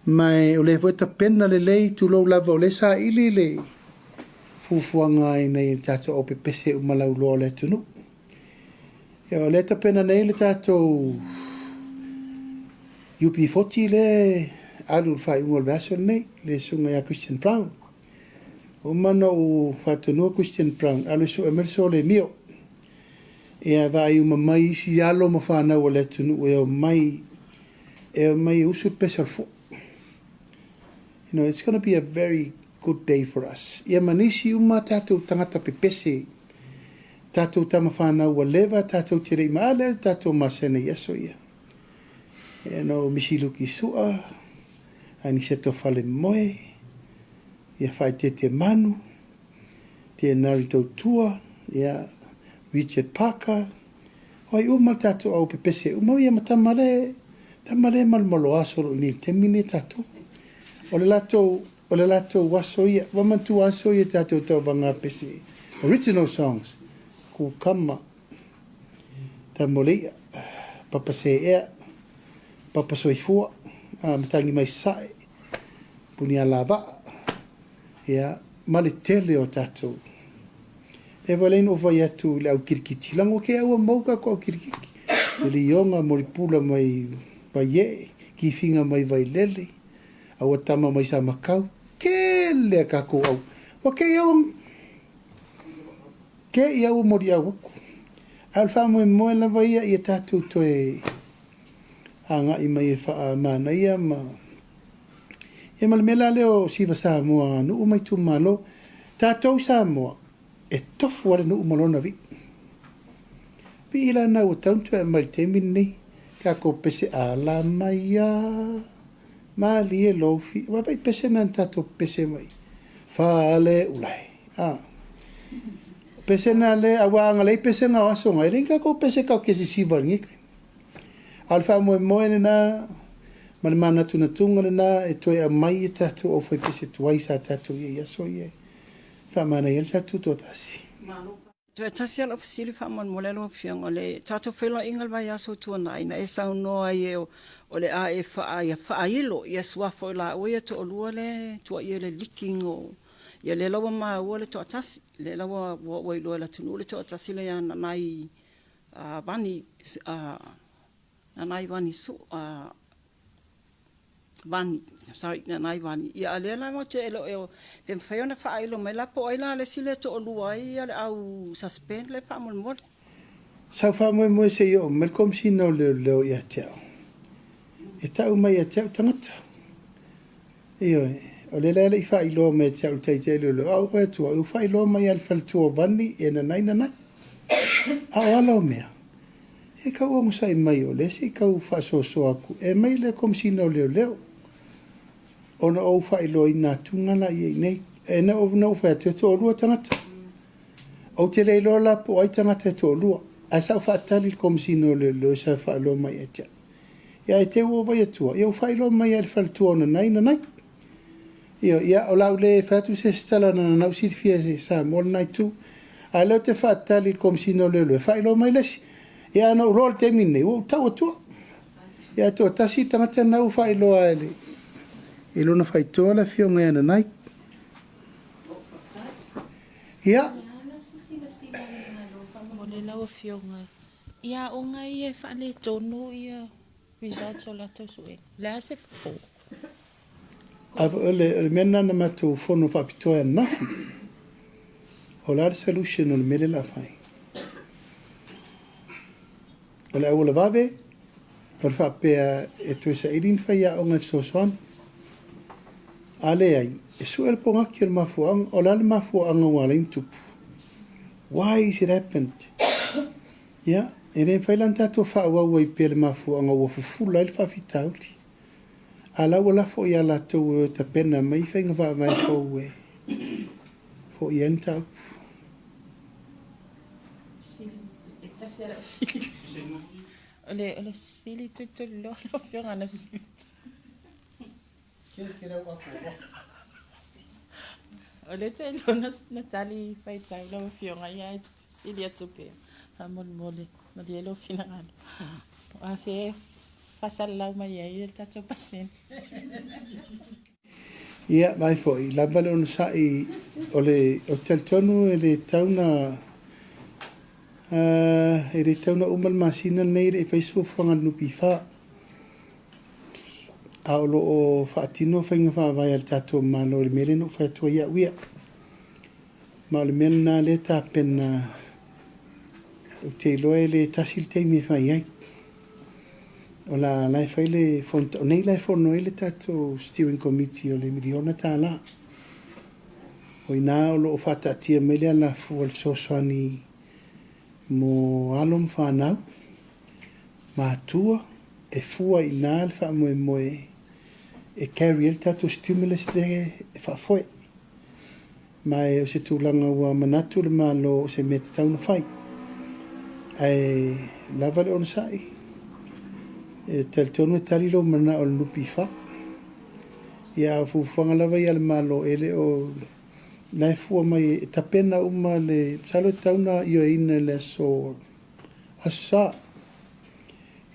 Ma o lea foi e tapena lelei, tulou lava, o lea e saili le fuafuaga ina ia tatou aupepese uma lauloa o le atunuu. Ia, o lea e tapena nei le tatou UP40 lea e alu i le faaiuga o le vaiaso lenei, le susuga ia Christian Brown. Ua uma ona ou faatonuina Christian Brown, alu e sue mai le sole mio. Ia vaai uma mai isi alo ma fanau o le atunuu e omai, e omai e usu le pese o le fua. You know, it's going to be a very good day for us. Ia ma nisi uma tatou tagata pepese, tatou tama fanau ua leva tatou te le i maale, tatou masana i aso ia. Ia no Misi Luki Sua, Aniseto Falemoe, ia Whaitete Manu, Te Nari Tautua, ia Richard Parker, o ai uma le tatou au pepese uma ia ma tama le, tama le malomalo aso lo i nei taimi nei tatou. O le latou, o le latou aso ia, ua manatua aso ia tatou tauvaga pese. Original songs, Kukama, Tamoleia, Papa Seea, Papa Soifua, Matangi Mai Sae, Punia Lavaa, ia, ma le tele o tatou. E foi lea na ou fai atu i le au kirikiti, lago ke aua mau kako au kirikiti. Le lioga mo le pula mai Vaiee, kifiga mai Vailele, aua tama mai Samakau, kele a kākou au. Ua ke i aua, ke i aua moli au aku. A o le faamoemoe lava ia ia tatou toe agai mai e faamanaia ma ia ma le mea la lea o Siva Samoa, nuu ma itumalo. Tatou Samoa, e tofu lava le nuu ma lona vii. Vii la na ua tau toe aumai i le taimi lenei. Tatou pese ala mai a, malie lofi. Ua vai pese na tatou pese mai. Fale ulai. Ah. Pese na le, aua anga lei pese nga o aso ngai. Lei tatou pese kau ke sisiva ngi kai. A o le faamoemoe lena ma le manatunatuga lena e toe aumai e tatou au faipese tuai sa tatou i ai aso ia e faamanaia ai le tatou toatasi. Toe tasi lava lau fesili faamolemole lau Afioga, o le tatou feiloaiga i le vaiaso ua tuanai, na e saunoa ai e o le a e ia faailo ia suafa o i laua ia toalua lea e tuuaia i le leaking o ia lea la ua maua le toatasi, lea la ua iloa e le atunuu le toatasi lea ia Nanai Vani, Nanai Vani Su, Vani, sorry, Nanai Vani. Ia, a lea la matou te le o, pe mafai ona faailo mai la po o ai la le isi lea e toalua ai le au suspend lea faamolemole. Sa ou faamoemoe se i oo mai le Komesina o Leoleo ia te au, e tau mai ia te au tagata. Ioe, o lea la e le i faailoa mai ia te au le Taitai Leoleo, a ou fai atu au, e faailoa mai lava e le faletua o Vani e nanai nanai. A o ala o mea, e tau onosai mai o lea se i tau faasoasoa atu e aumai le Komesina o Leoleo ona ou faailoaina atuga la ia i inei. E na ou fai atu e toalua tagata. Ou te le iloa la po o ai tagata e toalua, ae sa ou faatali i le Komesina o Leoleo e sa faailoa mai ia te au. Ia e te ua vai atua, ia ua faailoa mai lava e le faletua o Nanai, Nanai. Ioe, ia o la u le fai atu se isi tala na na u silafia e Samoa lena itu. A o lea ou te faatali i le Komesina o Leoleo e faailoa mai le isi. Ia ana ou iloa i le taimi lenei, ua ou tau atua. Ia ae toatasi le tagata lena ua faailoa e le i lona faitoa le afioga ia Nanai. Ia. Faamolemole lau Afioga i aoga ia e faaletonu ia results o latou suega. O le a se fofo? O le mea lena na matou fono faapitoa ai ananafi. O le a le solution o le mea lea o le a fai? O le auala vave, o le faapea e toe saili ni faiaoga e fesoasoani. A leai, e sue le pogaki o le mafuaaga. O le a le mafuaaga ua ala ai ona tupu? Why is it happened? Ia, e le mafai la ona tatou faaauau ai pea le mafuaaga ua fufula ai le faafitauli. A la ua lafo ia latou e o e tapena mai faiga faavae fou e foia ai le mataupu. O le o le fesili tulituliloa lau Afioga na fesili atu. O lea te iloa na, na tali faitau lau Afioga ia ae fesili atu pea faamolemole malie lou finagalo. O afea e faasalalau mai ai le tatou pasene? Ia, vaai foi, lava le onosai, o le, ou te talitonu e le tatau na, e le tatau na uma le masina lenei e le i fai se fuafuaga a le NPF. A o lo o faatino faiga faavae a le tatou Malo i le mea lea na ou fai atu ai au ia. Ma o le mea lena lea e tapena, ou te iloa e le tasi le taimi e fai ai. O la, la e fai le fono, o nei la e fono ai le tatou steering committee o le miliona tala. O ina o lo o faataatia mai le alafua o le fesoasoani mo alo ma fanau, matua, e fua i ina le faamoemoe e carry ai le tatou stimulus lea e faafoe. Ma e o se tulaga ua manatu le Malo o se mea tatau ona fai. Ae lava le onosai, e talitonu e tali lou manao i le NPF. Ia a o fuafuaga lava ia a le Malo e le o la e fua mai e tapena uma le, masalo e tatau ona ioeina i le aso Aso Sa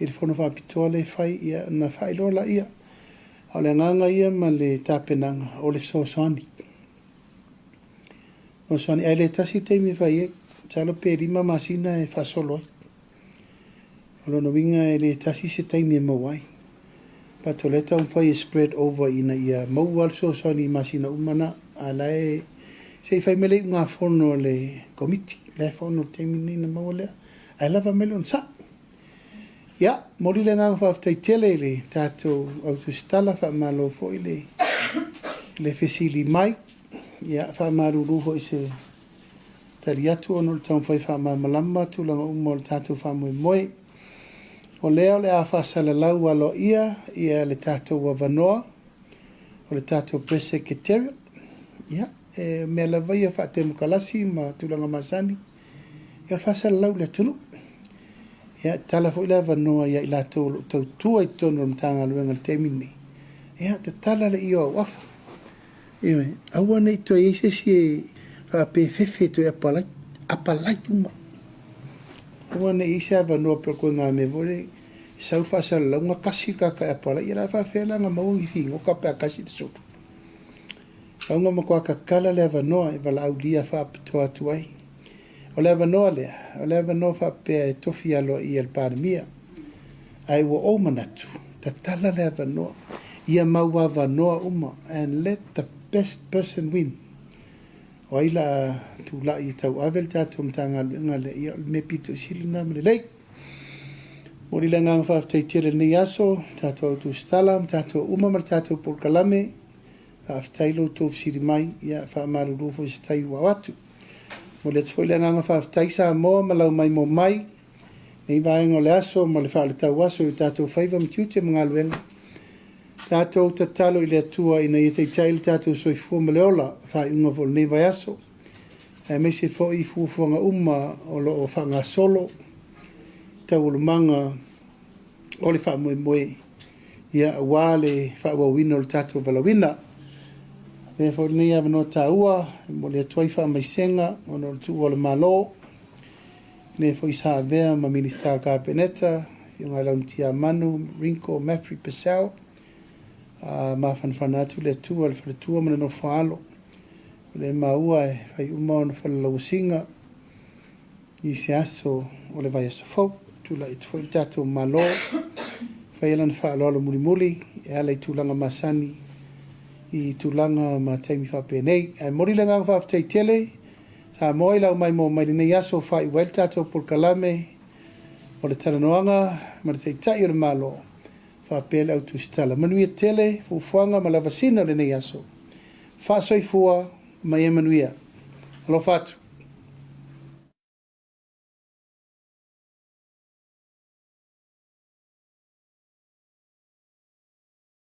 i le fono faapitoa lea e fai, ia ona faailoa laia. A o le agaga ia ma le tapenaga, o le fesoasoani. O le fesoasoani, ae le tasi le taimi e fai ai. Masalo pe 5 masina e faasolo ai. O lona uiga e le tasi se taimi e maua ai. But o lea e taumafai e spread over ina ia maua le fesoasoani i masina uma na. A la e, se i fai mai le iugafono a le Komiti. La e fono i le taimi lenei ona maua lea. Ae lava mai le onosai. Ia, momoli le agaga faafetai tele i le tatou au tusitala, faamalo foi le, le fesili mai. Ia, faamalulu foi se tali atu ona o le taumafai faamalamalama tulaga uma o le tatou faamoemoe. O lea o le a faasalalau aloaia ia le tatou avanoa o le tatou Press Secretariat. Ia, e mea lava ia faatemokalasi ma tulaga masani, ia faasalalau i le atunuu. Ia, tatala foi le avanoa ia i latou o lo o tautua i totonu o le Matagaluega i le taimi lenei. Ia, tatala le io auafa. Ioe, aua ne i toe i ai se isi e faapea e fefe e toe apalai, apalai uma. Aua ne i i ai se avanoa pe o le koiga mea foi lea e sau faasalalauga kasi le tagata e apalai, ia o le a faapefea la ona maua ni figota pe a kasi le sulu. Au na matua tatala le avanoa e valaaulia faapitoa atu ai. O le avanoa lea, o le avanoa faapea e tofi aloaia e le Palemia. Ae ua ou manatu, tatala le avanoa, ia mau avanoa uma and let the best person win. O ai la a tulai e tauave le tatou Matagaluega lea, ia o le mea pito i sili lena ma lelei. Momoli le agaga faafetai tele i lenei aso, tatou au tusitala ma tatou uma ma le tatou polokalame. Faafetai lo outou fesili mai, ia faamalulu foi se tai ua atu. Momoli atu foi le agaga faafetai Samoa ma lau maimoa mai nei vaega o le aso ma le faaletau aso i o tatou faiva ma tiute ma galuega. Tatou tatalo i le Atua ina ia taitai lo tatou soifua ma le ola, faaiuga foi o lenei vaiaso, aemaise foi fuafuaga uma o lo o faagasolo taualumaga o le faamoemoe, ia, aua le faaauauina o le tatou valaauina. Avea foi lenei avanoa taua e momoli atu ai faamaisega ona o le tuua o le Malo, le foi sa avea ma Minisita o le Kapeneta, Afioga ia Laumatia Manu Ringo Maffrey Purcell, a mafanafana atu le Atua i le faletua ma le nofo a alo. O lea e maua e fai uma ona falalauasiga i se aso o le vaiaso fou. Tulai atu foi le tatou Malo, faia lana faaaloalo mulimuli e ala i tulaga masani i tulaga ma taimi faapenei. Ae momoli le agaga faafetai tele Samoa i lau maimoa mai lenei aso faaiu ai le tatou polokalame o le talanoaga ma le Taitai o le Malo faapea le au tusitala. Manuia tele fuafuaga ma lavasina o lenei aso. Faasoifua ma ia manuia. Alofa atu.